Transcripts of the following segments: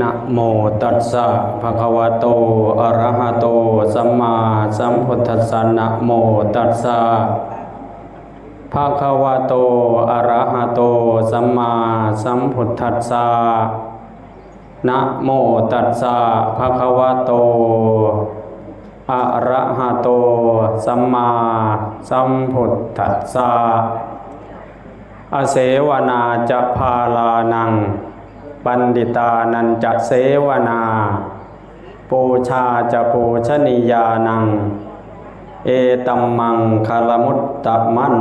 ນະໂມຕັດສະ ພະຄະວະໂຕ ອະຣະຫະໂຕ ສຳມາສຳພຸດທັດສະ ນະໂມຕັດສະ ພະຄະວະໂຕ ອະຣະຫະໂຕ ສຳມາສຳພຸດທັດສະ ນະໂມຕັດສະ ພະຄະວະໂຕ ອະຣະຫະໂຕ ສຳມາສຳພຸດທັດສະ ອະເສວະນາຈະພາລານັງ ບັນດິຕານັນຈະເສວະນາ ປູຊາຈະປູຊະນີຍານັງ ເອຕັມມັງຄະລະມຸດຕະມັນ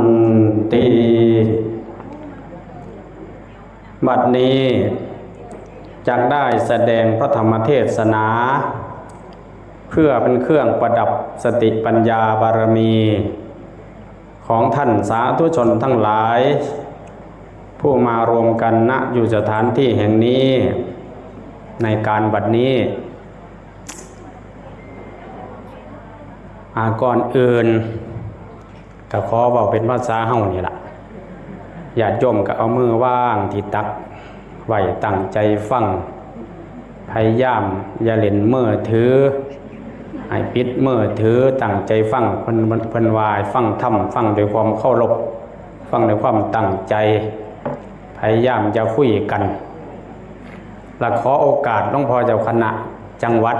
ຕິ. ບັດນີ້ຈັກໄດ້ສະແດງພະທຳມະເທດສະໜາ ເພື່ອເປັນເຄື່ອງປະດັບສະຕິປັນຍາບາລະມີ ຂອງທ່ານສາທຸຊົນທັງຫຼາຍ ຜູ້ມາລວມກັນນະຢູ່ສະຖານທີ່ແຫ່ງນີ້ ໃນການບັດນີ້ ອາ ກ່ອນອື່ນກໍຂໍເວົ້າເປັນພາສາເຮົານີ້ລະ ຍາດໂຍມກໍເອົາມືວາງທີ່ຕັກໄວ້ ຕັ້ງໃຈຟັງ ພະຍາຍາມຢ່າຫຼິ້ນມືຖື ໃຫ້ປິດມືຖື ຕັ້ງໃຈຟັງ ເພິ່ນ ເພິ່ນວ່າໃຫ້ຟັງທຳ ຟັງດ້ວຍຄວາມເຄົາລົບ ຟັງດ້ວຍຄວາມຕັ້ງໃຈ ພະຍາຍາມຢ່າຄຸຍກັນ ແລະ ຂໍໂອກາດຫຼວງພໍ່ເຈົ້າຄະນະຈັງຫວັດ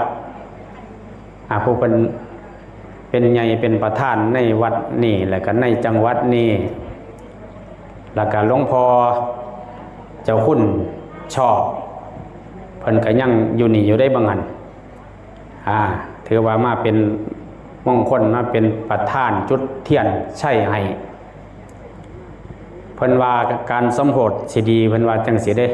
ອາ ຜູ້ເພິ່ນເປັນໃຫຍ່ເປັນປະທານໃນວັດນີ້ ແລະ ກໍໃນຈັງຫວັດນີ້ ແລະ ກໍຫຼວງພໍ່ເຈົ້າຄຸນຊອບ ເພິ່ນກໍຍັງຢູ່ນີ້ຢູ່ເດ້ ບາງອັນ ອາ ຖືວ່າມາເປັນມົງຄົນ ມາເປັນປະທານຈຸດທຽນໄຊໃຫ້ ເພິ່ນວ່າການສົມໂພດຊິດີ ເພິ່ນວ່າຈັ່ງຊີ້ເດ້.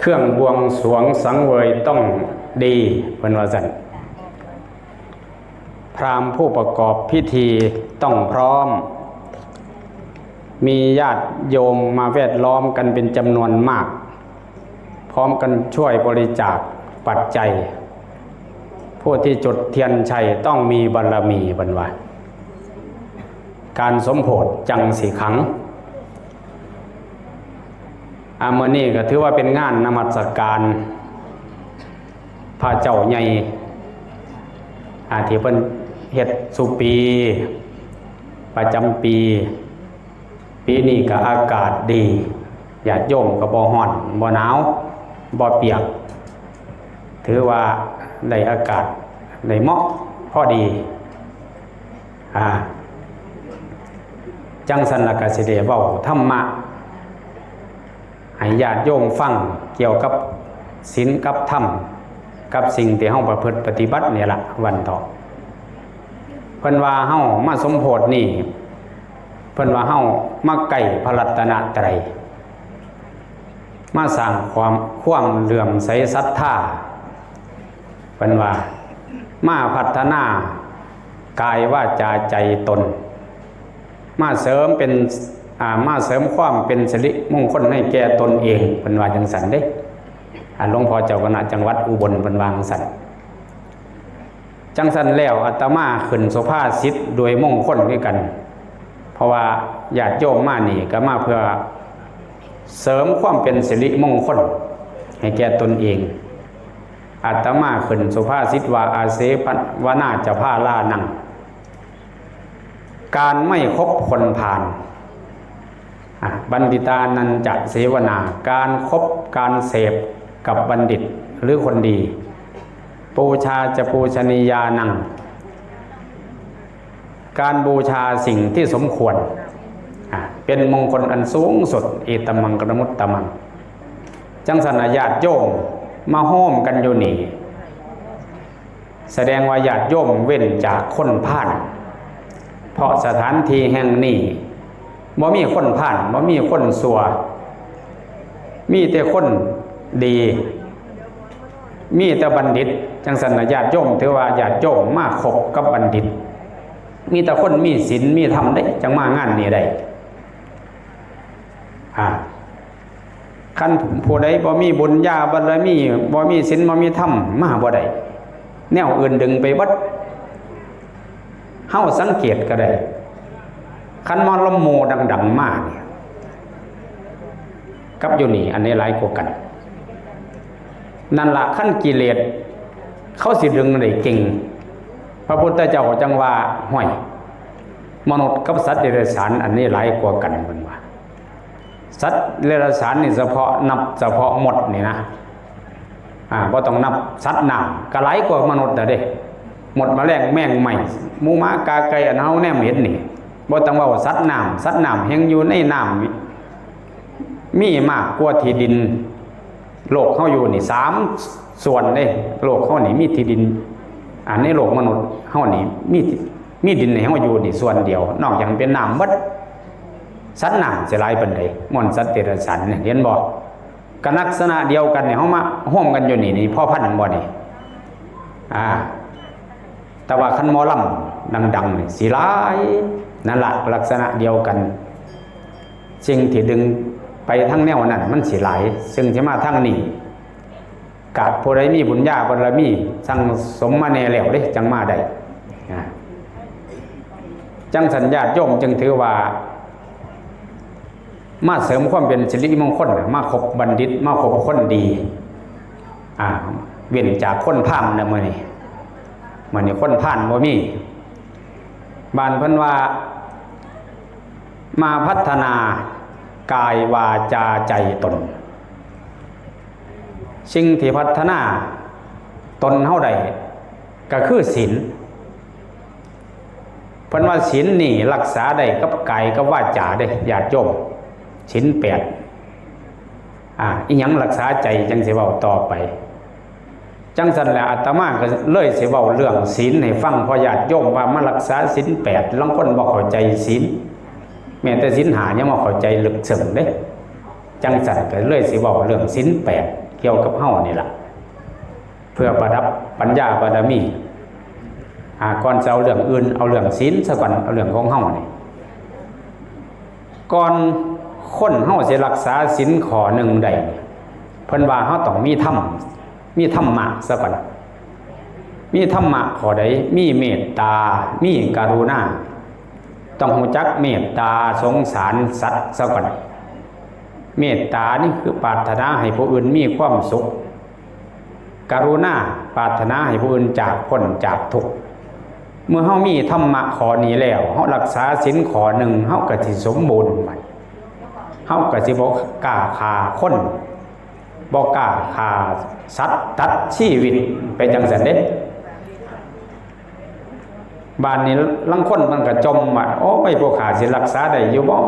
ເຄື່ອງບວງສວງສັງເຫວີຍຕ້ອງດີ ເພິ່ນວ່າຊັ້ນ. ພຣາມຜູ້ປະກອບພິທີຕ້ອງພ້ອມ ມີຍາດໂຍມມາແວດລ້ອມກັນເປັນຈຳນວນມາກ ພ້ອມກັນຊ່ວຍບໍລິຈາກປັດໄຈ. ຜູ້ທີ່ຈຸດທຽນໄຊຕ້ອງມີບາລະມີ ເພິ່ນວ່າ ການສົມໂພດຈັ່ງຊິຂັງ. ອາ ມື້ນີ້ກໍຖືວ່າເປັນງານນະມັດສະການພະເຈົ້າໃຫຍ່ ອາ ທີ່ເພິ່ນເຮັດສູ່ປີ ປະຈຳປີ. ປີນີ້ກໍອາກາດດີ ຍາດໂຍມກໍບໍ່ຮ້ອນ ບໍ່ໜາວ ບໍ່ປຽກ ຖືວ່າໄດ້ອາກາດ ໄດ້ເໝາະພໍດີ. ອາ ຈັ່ງຊັ້ນລະກະຊິໄດ້ເວົ້າທຳມະໃຫ້ຍາດໂຍມຟັງ ກ່ຽວກັບສິນກັບທຳ ກັບສິ່ງທີ່ເຮົາປະພຶດປະຕິບັດນີ້ລະ ວັນເທາະ. ເພິ່ນວ່າເຮົາມາສົມໂພດນີ້ ເພິ່ນວ່າເຮົາມາໃກ້ພະລັດຕະນະໄຕ ມາສ້າງຄວາມ ຄວາມເຫຼື້ອມໃສສັດທາ ເພິ່ນວ່າມາພັດທະນາກາຍ ວາຈາ ໃຈຕົນ ມາເສີມເປັນ ອາ ມາເສີມຄວາມເປັນສິລິມົງຄົນໃຫ້ແກ່ຕົນເອງ ເພິ່ນວ່າຈັ່ງຊັ້ນເດ້. ອາ ຫຼວງພໍ່ເຈົ້າຄະນະຈັງຫວັດອຸບົນ ເພິ່ນວ່າຈັ່ງຊັ້ນ. ຈັ່ງຊັ້ນແລ້ວ ອາດຕະມາຂຶ້ນສຸພາສິດດ້ວຍມົງຄົນຄືກັນ ເພາະວ່າຍາດໂຍມມານີ້ກໍມາເພື່ອເສີມຄວາມເປັນສິລິມົງຄົນໃຫ້ແກ່ຕົນເອງ. ອາດຕະມາຂຶ້ນສຸພາສິດວ່າ ອາເສວະນາຈະພາລານັງ ການໄມ່ຄົບຄົນພານ ອາ ບັນດິຕານັນຈະເສວະນາ ການຄົບການເສບກັບບັນດິດ ຫຼື ຄົນດີ. ປູຊາຈະປູຊະນີຍານັງ ການບູຊາສິ່ງທີ່ສົມຄວນ ອາ ເປັນມົງຄົນອັນສູງສຸດ ເອຕັມມັງຄະລະມຸດຕະມັງ. ຈັ່ງຊັ້ນນະ ຍາດໂຍມມາໂຮມກັນຢູ່ນີ້ ສະແດງວ່າຍາດໂຍມເວັ້ນຈາກຄົນພານ ເພາະສະຖານທີ່ແຫ່ງນີ້ບໍ່ມີຄົນພານ ບໍ່ມີຄົນຊົ່ວ ມີແຕ່ຄົນດີ ມີແຕ່ບັນດິດ. ຈັ່ງຊັ້ນນະ ຍາດໂຍມ ຖືວ່າຍາດໂຍມມາຄົບກັບບັນດິດ ມີແຕ່ຄົນມີສິນມີທຳເດ້ ຈັ່ງມາງານນີ້ໄດ້. ອາ ຄັນຜູ້ໃດບໍ່ມີບຸນຍາບາລະມີ ບໍ່ມີສິນ ບໍ່ມີທຳ ມາບໍ່ໄດ້ ແນວອື່ນດຶງໄປເບິດ. ເຮົາສັງເກດກໍໄດ້ ຄັນໝໍລຳໝູ່ດັງໆມານີ້ ກັບຢູ່ນີ້ ອັນໃດຫຼາຍກວ່າກັນ? ນັ້ນລະ ຄັນກິເລດເຂົາຊິດຶງໄດ້ເກັ່ງ ພະພຸດທະເຈົ້າຈັ່ງວ່າ ຫ້ວຍ ມະນຸດກັບສັດເດຍລະສານ ອັນໃດຫຼາຍກວ່າກັນ? ເພິ່ນວ່າ ສັດເດຍລະສານນີ້ສະເພາະ ນັບສະເພາະມົດນີ້ນະ ອາ ບໍ່ຕ້ອງນັບສັດນ້ຳ ກະຫຼາຍກວ່າມະນຸດລະເດ້. ມົດ ມະແລງ ແມງໄມ້ ໝູໝາກາໄກ່ ອັນເຮົາແນມເຫັນນີ້ ບໍ່ຕ້ອງເວົ້າສັດນ້ຳ. ສັດນ້ຳແຮ່ງຢູ່ໃນນ້ຳ ມີມາກກວ່າທີ່ດິນໂລກເຮົາຢູ່ນີ້ສາມສ່ວນເດ້. ໂລກເຮົານີ້ມີທີ່ດິນ ອາ ໃນໂລກມະນຸດເຮົານີ້ມີ ມີດິນໃຫ້ເຮົາຢູ່ນີ້ສ່ວນດຽວ ນອກຈາກເປັນນ້ຳໝົດ. ສັດນ້ຳຊິຫຼາຍປານໃດ? ມ່ວນສັດເດຍລະສານນີ້ ເຫັນບໍ່? ກໍລັກສະນະດຽວກັນນີ້ ເຮົາມາໂຮມກັນຢູ່ນີ້ ນີ້ພໍພັນບໍ່ນີ້? ອາ ແຕ່ວ່າຄັນໝໍລຳດັງໆນີ້ຊິຫຼາຍ. ນັ້ນລະ ລັກສະນະດຽວກັນ ສິ່ງທີ່ດຶງໄປທາງແນວນັ້ນມັນຊິຫຼາຍ ຊຶ່ງຊິມາທາງນີ້ ກະຜູ້ໃດມີບຸນຍາບາລະມີ ສັ່ງສົມມາແດ່ແລ້ວເດ້ ຈັ່ງມາໄດ້. ອາ ຈັ່ງຊັ້ນ ຍາດໂຍມຈຶ່ງຖືວ່າ ມາເສີມຄວາມເປັນສິລິມົງຄົນ ມາຄົບບັນດິດ ມາຄົບຄົນດີ. ອາ ເວັ້ນຈາກຄົນພານນະ ມື້ນີ້ ມື້ນີ້ຄົນພານບໍ່ມີ. ບ້ານເພິ່ນວ່າ ມາພັດທະນາກາຍ ວາຈາ ໃຈຕົນ. ສິ່ງທີ່ພັດທະນາຕົນເຮົາໄດ້ກໍຄືສິນ. ເພິ່ນວ່າສິນນີ້ລັກສາໄດ້ກັບກາຍກັບວາຈາເດ້ ຍາດໂຍມ. ສິນແປດ ອາ ອີຫຍັງລັກສາໃຈ ຈັ່ງຊິເວົ້າຕໍ່ໄປ. ຈັ່ງຊັ້ນແຫຼະ ອາດຕະມາກໍເລີຍຊິເວົ້າເລື່ອງສິນໃຫ້ຟັງ ເພາະຍາດໂຍມວ່າມາລັກສາສິນແປດ ລາງຄົນບໍ່ເຂົ້າໃຈສິນ ແມ້ແຕ່ສິນຫ້າຍັງບໍ່ເຂົ້າໃຈເລິກເຊິ່ງເດ້. ຈັ່ງຊັ້ນກໍເລີຍຊິເວົ້າເລື່ອງສິນແປດ ກ່ຽວກັບເຮົານີ້ລະ ເພື່ອປະດັບປັນຍາບາລະມີ. ອາ ກ່ອນຈະເອົາເລື່ອງອື່ນ ເອົາເລື່ອງສິນຊະກ່ອນ ເອົາເລື່ອງຂອງເຮົານີ້. ກ່ອນຄົນເຮົາຊິລັກສາສິນຂໍ້ໜຶ່ງໄດ້ ເພິ່ນວ່າເຮົາຕ້ອງມີທຳ ມີທຳມະຊະກ່ອນ. ມີທຳມະຂໍ້ໃດ? ມີເມດຕາ ມີກະລຸນາ. ຕ້ອງຮູ້ຈັກເມດຕາສົງສານສັດຊະກ່ອນ. ເມດຕານີ້ຄືປາດຖະໜາໃຫ້ຜູ້ອື່ນມີຄວາມສຸກ. ກະລຸນາ ປາດຖະໜາໃຫ້ຜູ້ອື່ນຈາກພົ້ນຈາກທຸກ. ເມື່ອເຮົາມີທຳມະຂໍ້ນີ້ແລ້ວ ເຮົາລັກສາສິນຂໍ້ໜຶ່ງ ເຮົາກໍຊິສົມບູນ. ເຮົາກໍຊິບໍ່ກ້າຂ້າຄົນ ບໍ່ກ້າຂ້າສັດ ຕັດຊີວິດໄປຈັ່ງຊັ້ນເດ້. ບາດນີ້ລາງຄົນມັນກໍຈົ່ມວ່າ ໂອ້ຍ ພວກຂ້າຊິລັກສາໄດ້ຢູ່ບໍ່?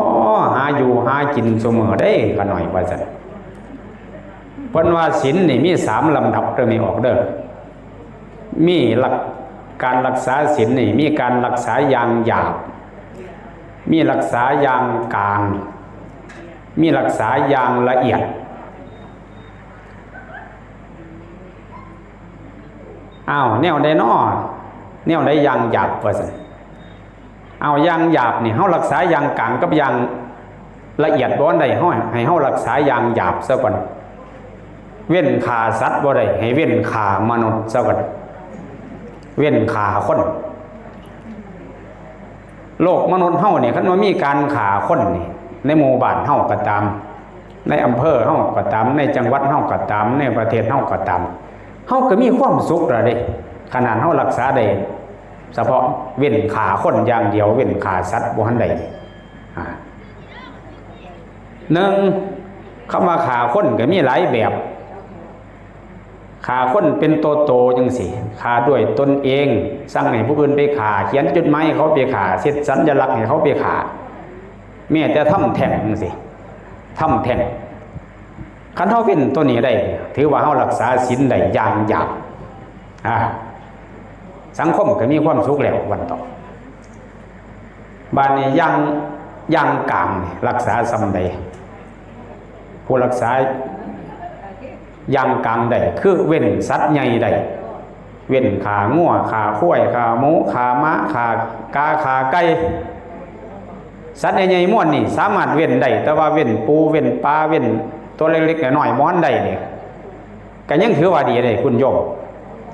ຫາຢູ່ຫາກິນຊຸມື້ເດ້ ຂ້ານ້ອຍວ່າຊັ້ນ. ເພິ່ນວ່າສິນນີ້ມີສາມລຳດັບເດີ ມີອອກເດີ. ມີຫຼັກ ການລັກສາສິນນີ້ ມີການລັກສາຢ່າງຫຍາບ ມີລັກສາຢ່າງກາງ ມີລັກສາຢ່າງລະອຽດ. ອ້າວ ແນວໃດນໍ? ແນວໃດຢ່າງຫຍາບວ່າຊັ້ນ? ເອົາ ຢ່າງຫຍາບນີ້ ເຮົາລັກສາຢ່າງກາງກັບຢ່າງລະອຽດບໍ່ໄດ້ ເຮົາ ໃຫ້ເຮົາລັກສາຢ່າງຫຍາບຊະກ່ອນ. ເວັ້ນຂ້າສັດບໍ່ໄດ້ ໃຫ້ເວັ້ນຂ້າມະນຸດຊະກ່ອນ ເວັ້ນຂ້າຄົນ. ໂລກມະນຸດເຮົານີ້ ຄັນວ່າມີການຂ້າຄົນນີ້ ໃນໝູ່ບ້ານເຮົາກໍຕາມ ໃນອຳເພີເຮົາກໍຕາມ ໃນຈັງຫວັດເຮົາກໍຕາມ ໃນປະເທດເຮົາກໍຕາມ ເຮົາກໍມີຄວາມສຸກແລ້ວເດ້. ຂະໜາດເຮົາລັກສາໄດ້ສະເພາະເວັ້ນຂ້າຄົນຢ່າງດຽວ ເວັ້ນຂ້າສັດບໍ່ທັນໄດ້. ອາ ໜຶ່ງ ຄຳວ່າຂ້າຄົນກໍມີຫຼາຍແບບ. ຂ້າຄົນເປັນໂຕໆ ຈັ່ງຊີ້ ຂ້າດ້ວຍຕົນເອງ ສັ່ງໃຫ້ຜູ້ອື່ນໄປຂ້າ ຂຽນຈົດໝາຍໃຫ້ເຂົາໄປຂ້າ ເຮັດສັນຍະລັກໃຫ້ເຂົາໄປຂ້າ ແມ້ແຕ່ທຳແທ້ງ ຈັ່ງຊີ້ ທຳແທ້ງ. ຄັນເຮົາເວັ້ນໂຕນີ້ໄດ້ ຖືວ່າເຮົາລັກສາສິນໄດ້ຢ່າງຫຍາບ. ອາ ສັງຄົມກໍມີຄວາມສຸກແລ້ວ ວັນຕໍ່ ບາດນີ້ຢ່າງ ຢ່າງກາງນີ້ລັກສາສ່ຳໃດ? ຜູ້ລັກສາຢ່າງກາງໄດ້ ຄືເວັ້ນສັດໃຫຍ່ໄດ້ ເວັ້ນຂ້າງົວ ຂ້າຄວາຍ ຂ້າໝູ ຂ້າໝາ ຂ້າກາ ຂ້າໄກ່. ສັດໃຫຍ່ໆມວນນີ້ສາມາດເວັ້ນໄດ້ ແຕ່ວ່າເວັ້ນປູ ເວັ້ນປາ ເວັ້ນຕົວເລັກໆນ້ອຍໆບໍ່ທັນໄດ້ນີ້ ກໍຍັງຖືວ່າດີເດ້ຄຸນໂຍມ.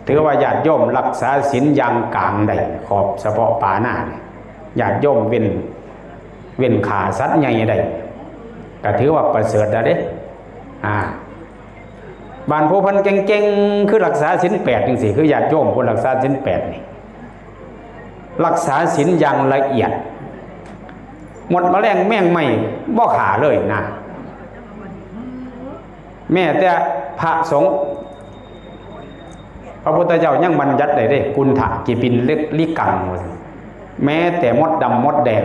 ຖືວ່າຍາດໂຍມລັກສາສິນຢ່າງກາງໄດ້ ຂອບສະເພາະປານານີ້ ຍາດໂຍມເວັ້ນ ເວັ້ນຂ້າສັດໃຫຍ່ໄດ້ ກໍຖືວ່າປະເສີດແລ້ວເດ້. ອ່າ ບາດຜູ້ເພິ່ນເກັ່ງໆ ຄືລັກສາສິນແປດຈັ່ງຊີ້ ຄືຍາດໂຍມຜູ້ລັກສາສິນແປດນີ້ ລັກສາສິນຢ່າງລະອຽດ ມົດມະແລງແມງໄມ້ບໍ່ຂ້າເລີຍນະ. ແມ້ແຕ່ພະສົງ ພະພຸດທະເຈົ້າຍັງບັນຍັດໄດ້ເດ້ ກຸນທະກິປິນລິກັງ ວ່າຊັ້ນ ແມ້ແຕ່ມົດດຳມົດແດງ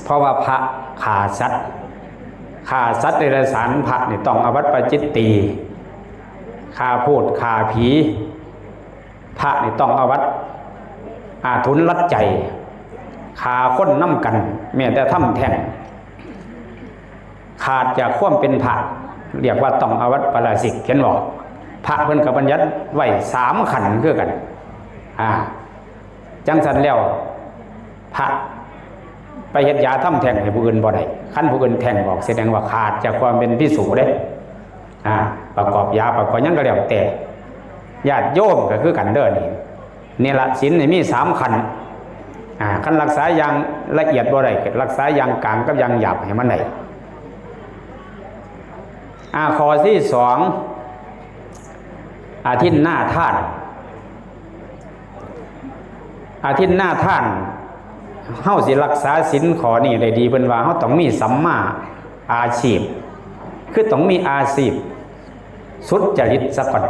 ເພາະວ່າພະຂ້າສັດ ຂ້າສັດເດຍລະສານ ພະນີ້ຕ້ອງອາບັດປາຈິດຕີ ຂ້າພູດຂ້າຜີ ພະນີ້ຕ້ອງອາບັດອາທຸນລັດໃຈ ຂ້າຄົນນຳກັນ ແມ້ແຕ່ທຳແທ້ງ ຂາດຈາກຄວາມເປັນພະ ຮຽກວ່າຕ້ອງອາບັດປາຣາຊິກ ເຫັນບໍ່? ພະເພິ່ນກໍບັນຍັດໄວ້ສາມຂັ້ນຄືກັນ. ອ່າ ຈັ່ງຊັ້ນແລ້ວ ພະໄປເຮັດຢາທຳແທ້ງໃຫ້ຜູ້ອື່ນບໍ່ໄດ້ ຄັນຜູ້ອື່ນແທ້ງອອກ ສະແດງວ່າຂາດຈາກຄວາມເປັນພິກຂຸເດ້. ອ່າ ປະກອບຢາປະກອບຫຍັງກໍແລ້ວແຕ່ ຍາດໂຍມກໍຄືກັນເດີນີ້. ນີ້ລະ ສິນນີ້ມີສາມຂັ້ນ. ອ່າ ຄັນລັກສາຢ່າງລະອຽດບໍ່ໄດ້ ກໍລັກສາຢ່າງກາງກັບຢ່າງຫຍາບໃຫ້ມັນໄດ້. ອ່າ ຂໍ້ທີສອງ ອະທິນນາທານ. ອະທິນນາທານ ເຮົາຊິລັກສາສິນຂໍ້ນີ້ໄດ້ດີ ເພິ່ນວ່າເຮົາຕ້ອງມີສຳມາອາຊີບ ຄືຕ້ອງມີອາຊີບສຸດຈະລິດສາກ່ອນ.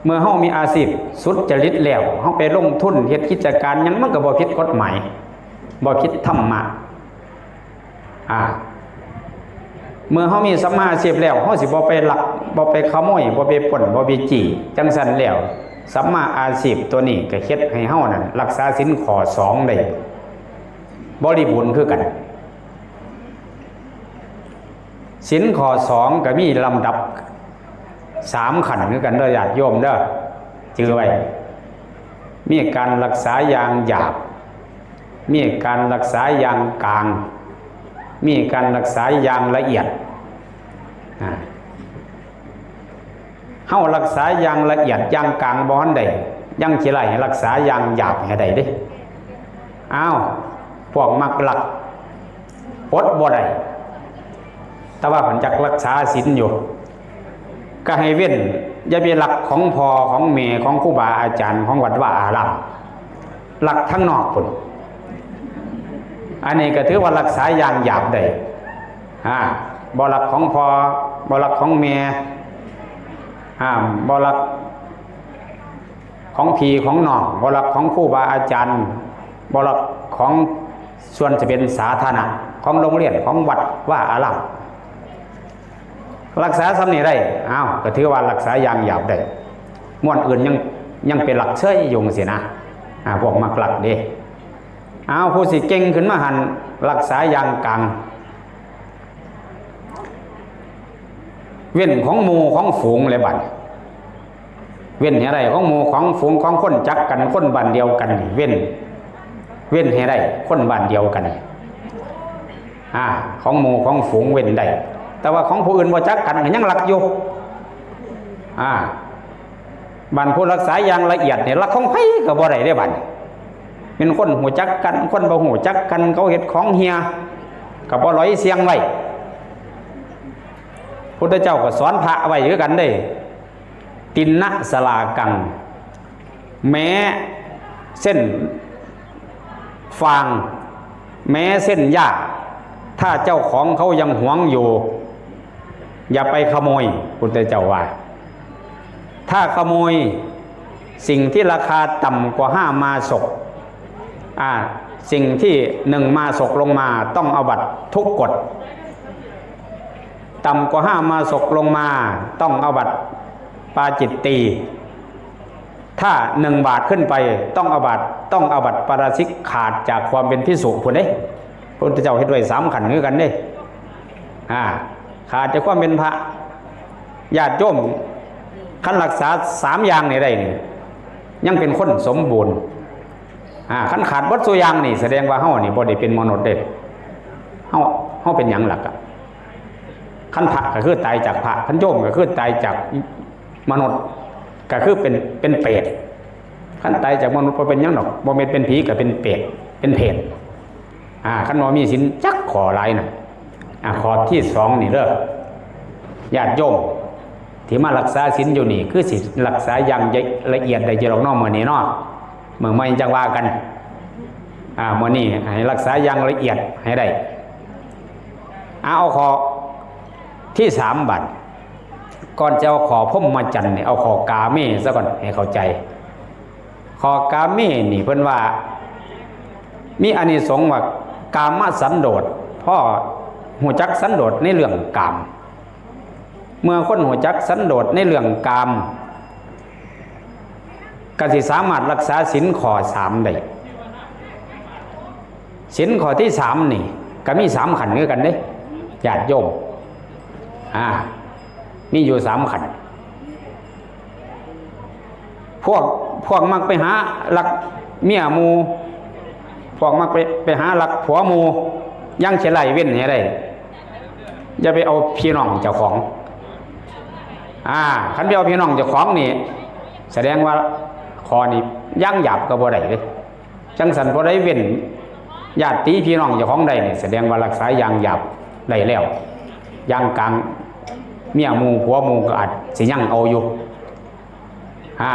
ເມື່ອເຮົາມີອາຊີບສຸດຈະລິດແລ້ວ ເຮົາໄປລົງທຶນເຮັດກິດຈະການຫຍັງ ມັນກໍບໍ່ຜິດກົດໝາຍ ບໍ່ຜິດທຳມະ. ອ່າ ເມື່ອເຮົາມີສຳມາອາຊີບແລ້ວ ເຮົາຊິບໍ່ໄປລັກ ບໍ່ໄປຂະໂມຍ ບໍ່ໄປປຸ້ນ ບໍ່ໄປຈີ້. ຈັ່ງຊັ້ນແລ້ວ ສຳມາອາຊີບຕົວນີ້ກໍເຮັດໃຫ້ເຮົານັ້ນ ລັກສາສິນຂໍ້ສອງໄດ້ບໍລິບູນຄືກັນ. ສິນຂໍ້ສອງກໍມີລຳດັບສາມຂັ້ນຄືກັນເດີ ຍາດໂຍມເດີ ຈື່ໄວ້. ມີການລັກສາຢ່າງຫຍາບ ມີການລັກສາຢ່າງກາງ ມີການລັກສາຢ່າງລະອຽດ. ອ່າ ເຮົາລັກສາຢ່າງລະອຽດ ຢ່າງກາງບໍ່ທັນໄດ້ ຍັງຊິໄລ່ໃຫ້ລັກສາຢ່າງຫຍາບໃຫ້ໄດ້ເດ້. ອ້າວ ພວກມັກລັກ ອົດບໍ່ໄດ້ ແຕ່ວ່າເພິ່ນຢາກລັກສາສິນຢູ່ ກໍໃຫ້ເວັ້ນ ຢ່າໄປລັກຂອງພໍ່ຂອງແມ່ຂອງຄູບາອາຈານຂອງວັດວາອາຣາມ ລັກທາງນອກພຸ້ນ. ອັນນີ້ກໍຖືວ່າລັກສາຢ່າງຫຍາບໄດ້. ອ່າ ບໍ່ລັກຂອງພໍ່ ບໍ່ລັກຂອງແມ່ ອ່າ ບໍ່ລັກຂອງພີ່ຂອງນ້ອງ ບໍ່ລັກຂອງຄູບາອາຈານ ບໍ່ລັກຂອງສ່ວນທີ່ເປັນສາທາລະນະ ຂອງໂຮງຮຽນ ຂອງວັດວາອາຣາມ. ລັກສາສ່ຳນີ້ໄດ້ ອ້າວ ກໍຖືວ່າລັກສາຢ່າງຫຍາບໄດ້. ມ່ວນອື່ນຍັງ ຍັງໄປລັກເຊີຍຢູ່ຈັ່ງຊີ້ນະ. ອ່າ ພວກມັກລັກເດ້. ອ້າວ ຜູ້ຊິເກັ່ງຂຶ້ນມາຫັ້ນ ລັກສາຢ່າງກາງ ເວັ້ນຂອງໝູ່ຂອງຝູງແຫຼະບັດ. ເວັ້ນໃຫ້ໄດ້ຂອງໝູ່ຂອງຝູງ ຂອງຄົນຈັກກັນ ຄົນບ້ານດຽວກັນນີ້ ເວັ້ນ ເວັ້ນໃຫ້ໄດ້ ຄົນບ້ານດຽວກັນນີ້. ອ່າ ຂອງໝູ່ຂອງຝູງເວັ້ນໄດ້ ແຕ່ວ່າຂອງຜູ້ອື່ນບໍ່ຈັກກັນກໍຍັງລັກຢູ່. ອ່າ ບາດຜູ້ລັກສາຢ່າງລະອຽດນີ້ ລັກຂອງໃຜກໍບໍ່ໄດ້ເດ້ບັດນີ້. ແມ່ນຄົນຮູ້ຈັກກັນ ຄົນບໍ່ຮູ້ຈັກກັນ ເຂົາເຮັດຂອງເຮ່ຍ ກໍບໍ່ຫຼອຍສ່ຽງໄວ້. ພຸດທະເຈົ້າກໍສອນພະໄວ້ຄືກັນເດ້ ຕິນນະສະລາກັງ ແມ້ເສັ້ນຟາງ ແມ້ເສັ້ນຢາ ຖ້າເຈົ້າຂອງເຂົາຍັງຫວງຢູ່ ຢ່າໄປຂະໂມຍ ພຸດທະເຈົ້າວ່າ. ຖ້າຂະໂມຍສິ່ງທີ່ລາຄາຕ່ຳກວ່າຫ້າມາສົກ ອ່າ ສິ່ງທີ່ໜຶ່ງມາສົກລົງມາ ຕ້ອງອາບັດທຸກກົດ. ຕ່ຳກວ່າຫ້າມາສົກລົງມາ ຕ້ອງອາບັດປາຈິດຕີ. ຖ້າໜຶ່ງບາດຂຶ້ນໄປ ຕ້ອງອາບັດ ຕ້ອງອາບັດປາຣາຊິກ ຂາດຈາກຄວາມເປັນພິກຂຸພຸ້ນເດ້. ພະພຸດທະເຈົ້າເຮັດໄວ້ສາມຂັ້ນຄືກັນເດ້. ອ່າ ຂາດຈາກຄວາມເປັນພະ. ຍາດໂຍມ ຄັນຮັກສາສາມຢ່າງນີ້ໄດ້ນີ້ ຍັງເປັນຄົນສົມບູນ. ອ່າ ຄັນຂາດເບິດສູ່ຢ່າງນີ້ ສະແດງວ່າເຮົານີ້ບໍ່ໄດ້ເປັນມະນຸດເດ້. ເຮົາ ເຮົາເປັນຫຍັງລະກະ ຄັນພະກໍຄືຕາຍຈາກພະ ຄັນໂຍມກໍຄືຕາຍຈາກມະນຸດ ກໍຄືເປັນ ເປັນເປດ. ຄັນຕາຍຈາກມະນຸດບໍ່ເປັນຫຍັງດອກ ບໍ່ແມ່ນເປັນຜີກໍເປັນເປດ ເປັນເຜດ. ອາ ຄັນບໍ່ມີສິນຈັກຂໍ້ຫຼາຍນະ ອາ ຂໍ້ທີສອງນີ້ເດີ ຍາດໂຍມທີ່ມາລັກສາສິນຢູ່ນີ້ ຄືຊິລັກສາຢ່າງລະອຽດໄດ້ຢູ່ດອກເນາະ ມື້ນີ້ເນາະ ມື້ໃໝ່ຈັ່ງວ່າກັນ. ອາ ມື້ນີ້ໃຫ້ລັກສາຢ່າງລະອຽດໃຫ້ໄດ້. ອາ ເອົາຂໍ້ທີສາມ ບາດ ກ່ອນຈະເອົາຂໍ້ພົມມະຈັນນີ້ ເອົາຂໍ້ກາເມຊະກ່ອນ ໃຫ້ເຂົ້າໃຈ. ຂໍ້ກາເມນີ້ເພິ່ນວ່າມີອານິສົງວ່າ ກາມະສັນໂດດ ພໍຮູ້ຈັກສັນໂດດໃນເລື່ອງກາມ. ເມື່ອຄົນຮູ້ຈັກສັນໂດດໃນເລື່ອງກາມ ກໍຊິສາມາດລັກສາສິນຂໍ້ສາມໄດ້. ສິນຂໍ້ທີສາມນີ້ກໍມີສາມຂັ້ນຄືກັນເດ້ ຍາດໂຍມ. ອາ ມີຢູ່ສາມຂັ້ນ. ພວກ ພວກມັກໄປຫາລັກເມຍໝູ່ ພວກມັກໄປ ໄປຫາລັກຜົວໝູ່ ຍັງຊິໄລ່ເວັ້ນໃຫ້ໄດ້ ຢ່າໄປເອົາພີ່ນ້ອງເຈົ້າຂອງ. ອາ ຄັນໄປເອົາພີ່ນ້ອງເຈົ້າຂອງນີ້ ສະແດງວ່າຂໍ້ນີ້ຢ່າງຫຍາບກໍບໍ່ໄດ້ເດ້. ຈັ່ງຊັ້ນ ຜູ້ໃດເວັ້ນຍາດຕິພີ່ນ້ອງເຈົ້າຂອງໄດ້ນີ້ ສະແດງວ່າລັກສາຢ່າງຫຍາບໄດ້ແລ້ວ. ຢ່າງກາງ ເມຍໝູ່ ຜົວໝູ່ ກໍອາດຊິຍັງເອົາຢູ່. ອາ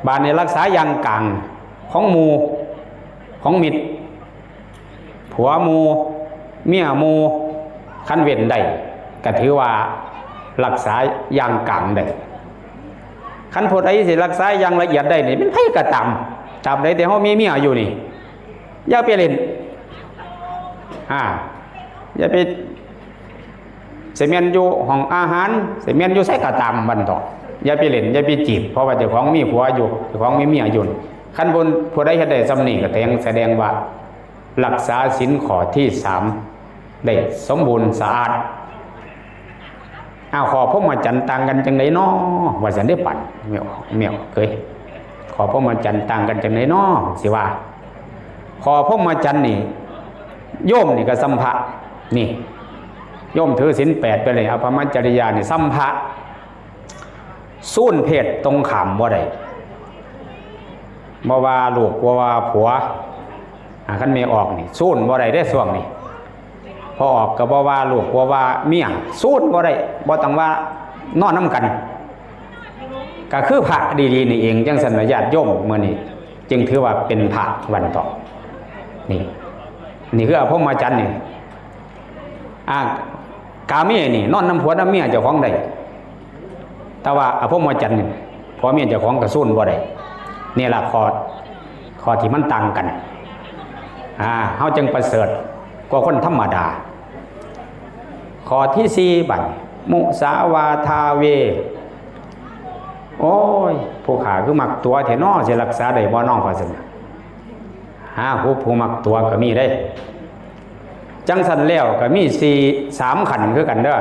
ບາດນີ້ລັກສາຢ່າງກາງຂອງໝູ່ ຂອງມິດ ຜົວໝູ່ ເມຍໝູ່ ຄັນເວັ້ນໄດ້ ກໍຖືວ່າລັກສາຢ່າງກາງໄດ້. ຄັນຜູ້ໃດຊິລັກສາຢ່າງລະອຽດໄດ້ນີ້ ແມ່ນໃຜກໍຕາມ ຕາບໃດແຕ່ເຮົາມີເມຍຢູ່ນີ້ ຢ່າໄປຫຼິ້ນ. ອາ ຢ່າໄປ ຊິແມ່ນຢູ່ຫ້ອງອາຫານ ຊິແມ່ນຢູ່ໃສກໍຕາມບັ້ນເທາະ ຢ່າໄປຫຼິ້ນ ຢ່າໄປຈີບ ເພາະວ່າເຈົ້າຂອງມີຜົວຢູ່ ເຈົ້າຂອງມີເມຍຢູ່. ຄັນຜູ້ ຜູ້ໃດເຮັດໄດ້ສ່ຳນີ້ ກໍແສດງ ສະແດງວ່າ ລັກສາສິນຂໍ້ທີສາມໄດ້ສົມບູນສະອາດ. ອ້າວ ຂໍ້ພົມມະຈັນຕ່າງກັນຈັ່ງໃດນໍ ວ່າຊັ້ນເດ້ ປານແມ່ອອກ ແມ່ອອກເອີຍ ຂໍ້ພົມມະຈັນຕ່າງກັນຈັ່ງໃດນໍ ຊິວ່າ ຂໍ້ພົມມະຈັນນີ້ ໂຍມນີ້ກໍສ່ຳພະ ນີ້ ໂຍມຖືສິນແປດໄປເລີຍ ອະພະມະຈະລິຍານີ້ສ່ຳພະ. ສູນເພດຕົງຂ້າມບໍ່ໄດ້ ບໍ່ວ່າລູກ ບໍ່ວ່າຜົວ ອາ ຄັນແມ່ອອກນີ້ ສູນບໍ່ໄດ້ເດ້ຊ່ວງນີ້. ພໍ່ອອກກໍບໍ່ວ່າລູກ ບໍ່ວ່າເມຍ ສູນບໍ່ໄດ້ ບໍ່ຕ້ອງວ່ານອນນຳກັນ ກໍຄືພະດີໆນີ້ເອງ. ຈັ່ງຊັ້ນລະ ຍາດໂຍມ ມື້ນີ້ຈຶ່ງຖືວ່າເປັນພະວັນເທາະ. ນີ້ ນີ້ຄືອະພົມມະຈັນນີ້. ອາ ກາເມນີ້ນອນນຳຜົວນຳເມຍເຈົ້າຂອງໄດ້ ແຕ່ວ່າອະພົມມະຈັນນີ້ ຜົວເມຍເຈົ້າຂອງກະສູນບໍ່ໄດ້. ນີ້ລະຂໍ້ ຂໍ້ທີ່ມັນຕ່າງກັນ. ອາ ເຮົາຈຶ່ງປະເສີດກວ່າຄົນທຳມະດາ. ຂໍ້ທີສີ່ ບັດ ມຸສາວາທາເວ ໂອ້ຍ ຜູ້ຂ້າຄືມັກຕົວະແທ້ນໍ ຊິລັກສາໄດ້ບໍ່ນໍ ວ່າຊັ້ນ. ຫາ ຜູ້ ຜູ້ມັກຕົວະກໍມີເດ້. ຈັ່ງຊັ້ນແລ້ວກໍມີສີ່ ສາມຂັ້ນຄືກັນເດີ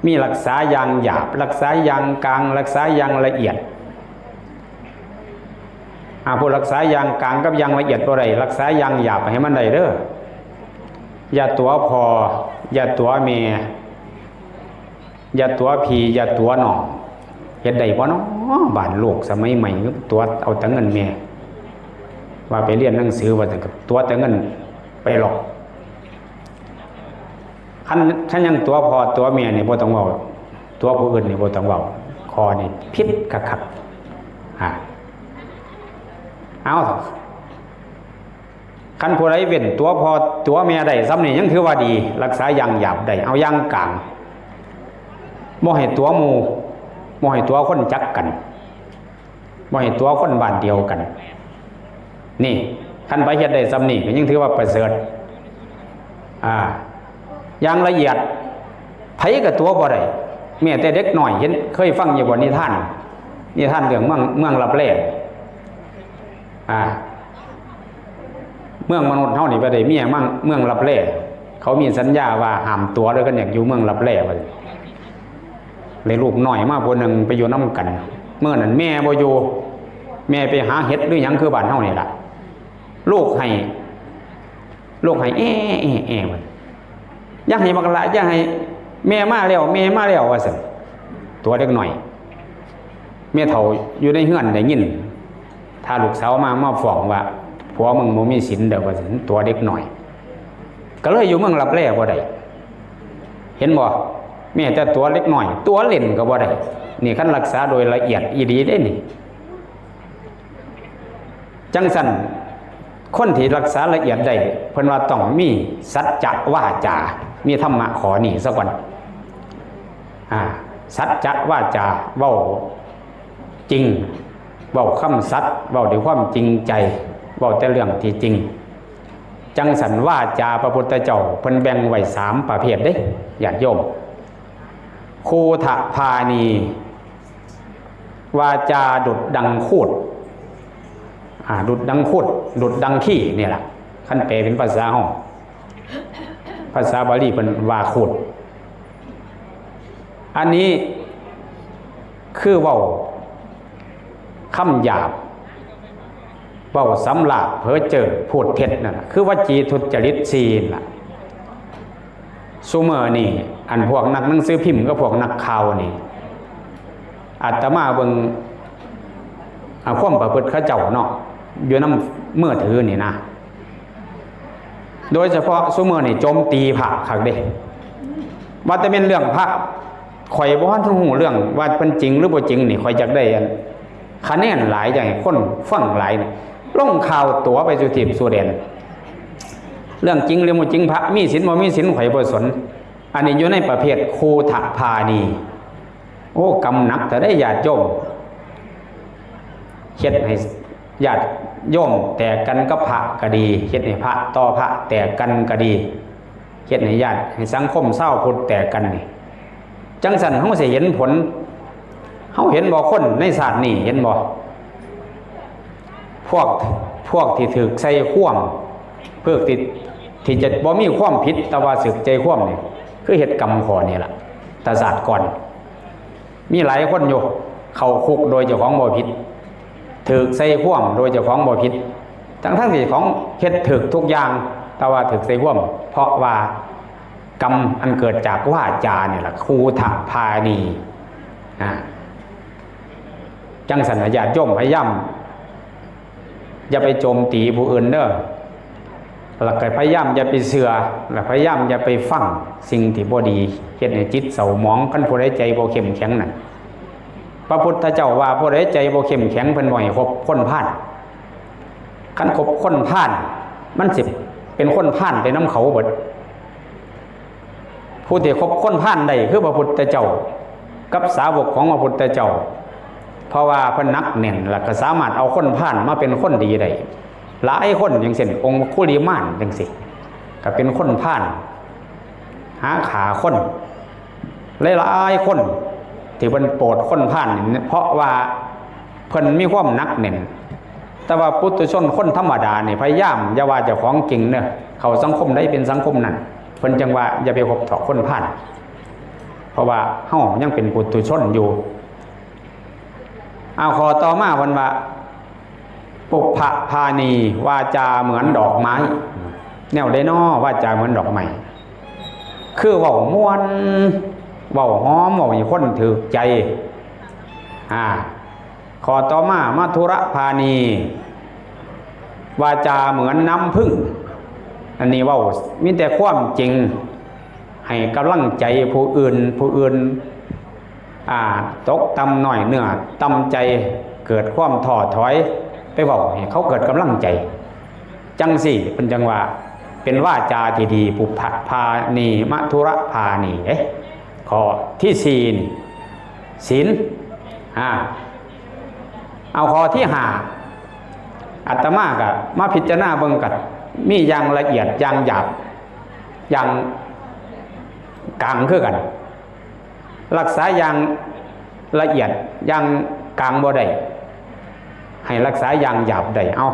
ມີລັກສາຢ່າງຫຍາບ ລັກສາຢ່າງກາງ ລັກສາຢ່າງລະອຽດ. ອາ ຜູ້ລັກສາຢ່າງກາງກັບຢ່າງລະອຽດບໍ່ໄດ້ ລັກສາຢ່າງຫຍາບໃຫ້ມັນໄດ້ເດີ. ຢ່າຕົວະພໍ່ ຢ່າຕົວະແມ່ ຢ່າຕົວະພີ່ ຢ່າຕົວະນ້ອງ. ເຮັດໄດ້ບໍ່ນໍ ບ້ານລູກສະໄໝໃໝ່ ຕົວະເອົາແຕ່ເງິນແມ່ ວ່າໄປຮຽນໜັງສື ວ່າແຕ່ ຕົວະແຕ່ເງິນໄປຫຼອກ. ຄັນ ຄັນຍັງຕົວະພໍ່ຕົວະແມ່ນີ້ບໍ່ຕ້ອງເວົ້າ ຕົວະຜູ້ອື່ນນີ້ບໍ່ຕ້ອງເວົ້າ. ຂໍ້ນີ້ຜິດຄັກໆ. ອາ ເອົາ ຄັນຜູ້ໃດເວັ້ນຕົວະພໍ່ຕົວະແມ່ໄດ້ສ່ຳນີ້ ຍັງຖືວ່າດີ ລັກສາຢ່າງຫຍາບໄດ້. ເອົາຢ່າງກາງ ບໍ່ໃຫ້ຕົວະໝູ່ ບໍ່ໃຫ້ຕົວະຄົນຈັກກັນ ບໍ່ໃຫ້ຕົວະຄົນບ້ານດຽວກັນ. ນີ້ ຄັນໃຜເຮັດໄດ້ສ່ຳນີ້ ກໍຍັງຖືວ່າປະເສີດ. ອາ ຢ່າງລະອຽດ ໃຜກໍຕົວະບໍ່ໄດ້ ແມ້ແຕ່ເດັກນ້ອຍ. ເຫັນ ເຄີຍຟັງຢູ່ບໍ່ ນິທານ ນິທານເລື່ອງເມືອງ ເມືອງລັບແລ? ອາ ເມືອງມະນຸດເຮົານີ້ໄປໄດ້ເມຍມາເມືອງລັບແລ ເຂົາມີສັນຍາວ່າຫ້າມຕົວະເດີ ຄັນຢາກຢູ່ເມືອງລັບແລ ວ່າຊັ້ນ. ໄດ້ລູກນ້ອຍມາຜູ້ໜຶ່ງໄປຢູ່ນຳກັນ ມື້ນັ້ນແມ່ບໍ່ຢູ່ ແມ່ໄປຫາເຫັດຫຼືຫຍັງ ຄືບ້ານເຮົານີ້ລະ ລູກໄຫ້ ລູກໄຫ້ແອ້ໆໆ ວ່າ ຢ່າໄຫ້ບັກຫຼ້າ ຢ່າໄຫ້ ແມ່ມາແລ້ວ ແມ່ມາແລ້ວ ວ່າຊັ້ນ. ຕົວະເດັກນ້ອຍ ແມ່ເຖົ້າຢູ່ໃນເຮືອນໄດ້ຍິນ ຖ້າລູກສາວມາ ມາຟ້ອງວ່າ ຜົວມຶງບໍ່ມີສິນເດີ້ ວ່າຊັ້ນ ຕົວະເດັກນ້ອຍ ກໍເລີຍຢູ່ເມືອງລັບແລບໍ່ໄດ້ ເຫັນບໍ່? ແມ້ແຕ່ຕົວະເດັກນ້ອຍ ຕົວະຫຼິ້ນກໍບໍ່ໄດ້. ນີ້ຄັນຮັກສາໂດຍລະອຽດອີ່ຫຼີເດ້ນີ້. ຈັ່ງຊັ້ນ ຄົນທີ່ຮັກສາລະອຽດໄດ້ ເພິ່ນວ່າຕ້ອງມີສັດຈະວາຈາ ມີທຳມະຂໍ້ນີ້ສາກ່ອນ. ອາ ສັດຈະວາຈາ ເວົ້າຈິງ ເວົ້າຄຳສັດ ເວົ້າດ້ວຍຄວາມຈິງໃຈ ເວົ້າແຕ່ເລື່ອງທີ່ຈິງ. ຈັ່ງຊັ້ນ ວາຈາພະພຸດທະເຈົ້າເພິ່ນແບ່ງໄວ້ສາມປະເພດເດ້ ຍາດໂຍມ. ຄູທະພານີ ວາຈາດຸດດັ່ງຄູດ ອາ ດຸດດັ່ງຄູດ ດຸດດັ່ງຄີນີ້ລະ ຄັນແປເປັນພາສາເຮົາ. ພາສາບາລີເພິ່ນວ່າຄູດ. ອັນນີ້ຄືເວົ້າຄຳຫຍາບ ເວົ້າສຳລາບ ເພີເຈີ ພູດເທັດນັ້ນລະ ຄືວະຈີທຸດຈະລິດສີ່ນັ້ນລະ. ຊຸມື້ນີ້ ອັນພວກນັກໜັງສືພິມກັບພວກນັກຂ່າວນີ້ ອາດຕະມາເບິ່ງ ອາ ຄວາມປະພຶດເຂົາເຈົ້າເນາະ ຢູ່ນຳມືຖືນີ້ນະ. ໂດຍສະເພາະຊຸມື້ນີ້ໂຈມຕີພະຄັກເດ້ ວ່າແຕ່ແມ່ນເລື່ອງພະ ຂ້ອຍບໍ່ທັນຮູ້ເລື່ອງວ່າເພິ່ນຈິງຫຼືບໍ່ຈິງນີ້ ຂ້ອຍຢາກໄດ້ອັນຄະແນນຫຼາຍ ຢາກໃຫ້ຄົນຟັງຫຼາຍນີ້ ລົງຂ່າວຕົວະໄປສູ່ທີບສູ່ແດນ. ເລື່ອງຈິງຫຼືບໍ່ຈິງ ພະມີສິນບໍ່ມີສິນ ຂ້ອຍບໍ່ສົນ. ອັນນີ້ຢູ່ໃນປະເພດຄູທະພານີ. ໂອ້ ກຳໜັກເທື່ອໃດຍາດໂຍມ ເຮັດໃຫ້ຍາດໂຍມແຕກກັນກັບພະກໍດີ ເຮັດໃຫ້ພະຕໍ່ພະແຕກກັນກໍດີ ເຮັດໃຫ້ຍາດ ໃຫ້ສັງຄົມຊາວພຸດແຕກກັນນີ້. ຈັ່ງຊັ້ນເຮົາຊິເຫັນຜົນ ເຮົາເຫັນບໍ່ ຄົນໃນຊາດນີ້ ເຫັນບໍ່ ພວກ ພວກທີ່ຖືກໃສ່ຄວາມ ພວກທີ່ ທີ່ຈະບໍ່ມີຄວາມຜິດ ແຕ່ວ່າຖືກໃສ່ຄວາມນີ້ ຄືເຮັດກຳຂໍ້ນີ້ລະ ແຕ່ຊາດກ່ອນ. ມີຫຼາຍຄົນຢູ່ ເຂົ້າຄຸກໂດຍເຈົ້າຂອງບໍ່ຜິດ ຖືກໃສ່ຄວາມໂດຍເຈົ້າຂອງບໍ່ຜິດ ທັງໆທີ່ເຈົ້າຂອງເຮັດຖືກທຸກຢ່າງ ແຕ່ວ່າຖືກໃສ່ຄວາມ ເພາະວ່າກຳອັນເກີດຈາກວາຈານີ້ລະ ຄູທະພານີ. ອາ ຈັ່ງຊັ້ນລະ ຍາດໂຍມພະຍາຍາມ ຢ່າໄປໂຈມຕີຜູ້ອື່ນເດີ້ ແລ້ວກໍພະຍາຍາມຢ່າໄປເຊື່ອ ແລ້ວພະຍາຍາມຢ່າໄປຟັງສິ່ງທີ່ບໍ່ດີ ເຮັດໃຫ້ຈິດເສົ້າໝອງ. ຄັນຜູ້ໃດໃຈບໍ່ເຂັ້ມແຂງນັ້ນ ພະພຸດທະເຈົ້າວ່າ ຜູ້ໃດໃຈບໍ່ເຂັ້ມແຂງ ເພິ່ນບໍ່ໃຫ້ຄົບຄົນພານ. ຄັນຄົບຄົນພານ ມັນຊິເປັນຄົນພານໄປນຳເຂົາເບິດ. ຜູ້ທີ່ຄົບຄົນພານໄດ້ຄືພະພຸດທະເຈົ້າກັບສາວົກຂອງພະພຸດທະເຈົ້າ ເພາະວ່າເພິ່ນໜັກແໜ້ນ ແລ້ວກໍສາມາດເອົາຄົນພານມາເປັນຄົນດີໄດ້ຫຼາຍຄົນ ຢ່າງເຊັ່ນ ອົງຄຸລິມານຈັ່ງຊີ້ ກໍເປັນຄົນພານ ຫາຂ້າຄົນ. ຫຼາຍໆຄົນທີ່ເພິ່ນໂປດຄົນພານນີ້ ເພາະວ່າເພິ່ນມີຄວາມໜັກແໜ້ນ. ແຕ່ວ່າປຸຖຸຊົນຄົນທຳມະດານີ້ ພະຍາຍາມຢ່າວ່າເຈົ້າຂອງເກັ່ງເດີ້ ເຂົ້າສັງຄົມໃດເປັນສັງຄົມນັ້ນ ເພິ່ນຈັ່ງວ່າຢ່າໄປຄົບເຖາະຄົນພານ ເພາະວ່າເຮົາຍັງເປັນປຸຖຸຊົນຢູ່. ເອົາ ຂໍ້ຕໍ່ມາເພິ່ນວ່າ ປຸບພະພານີ ວາຈາເໝືອນດອກໄມ້. ແນວໃດນໍ ວາຈາເໝືອນດອກໄມ້? ຄືເວົ້າມ່ວນ ເວົ້າຫອມ ເວົ້າໃຫ້ຄົນຖືກໃຈ. ອາ ຂໍ້ຕໍ່ມາ ມະທຸລະພານີ ວາຈາເໝືອນນ້ຳຜຶ້ງ. ອັນນີ້ເວົ້າມີແຕ່ຄວາມຈິງ ໃຫ້ກຳລັງໃຈຜູ້ອື່ນ ຜູ້ອື່ນ ອາ ຕົກຕ່ຳນ້ອຍເນື້ອຕ່ຳໃຈ ເກີດຄວາມທໍ້ຖອຍ ໄປເວົ້າໃຫ້ເຂົາເກີດກຳລັງໃຈ ຈັ່ງຊີ້ເພິ່ນຈັ່ງວ່າເປັນວາຈາທີ່ດີ ປຸບພະພານີ ມະທຸລະພານີເດ້. ຂໍ້ທີສີ່ນີ້ ສິນ. ອາ ເອົາ ຂໍ້ທີຫ້າ ອາດຕະມາກໍມາພິຈາລະນາເບິ່ງ ກໍມີຢ່າງລະອຽດ ຢ່າງຫຍາບ ຢ່າງກາງຄືກັນ. ຮັກສາຢ່າງລະອຽດ ຢ່າງກາງບໍ່ໄດ້ ໃຫ້ຮັກສາຢ່າງຫຍາບໄດ້. ເອົາ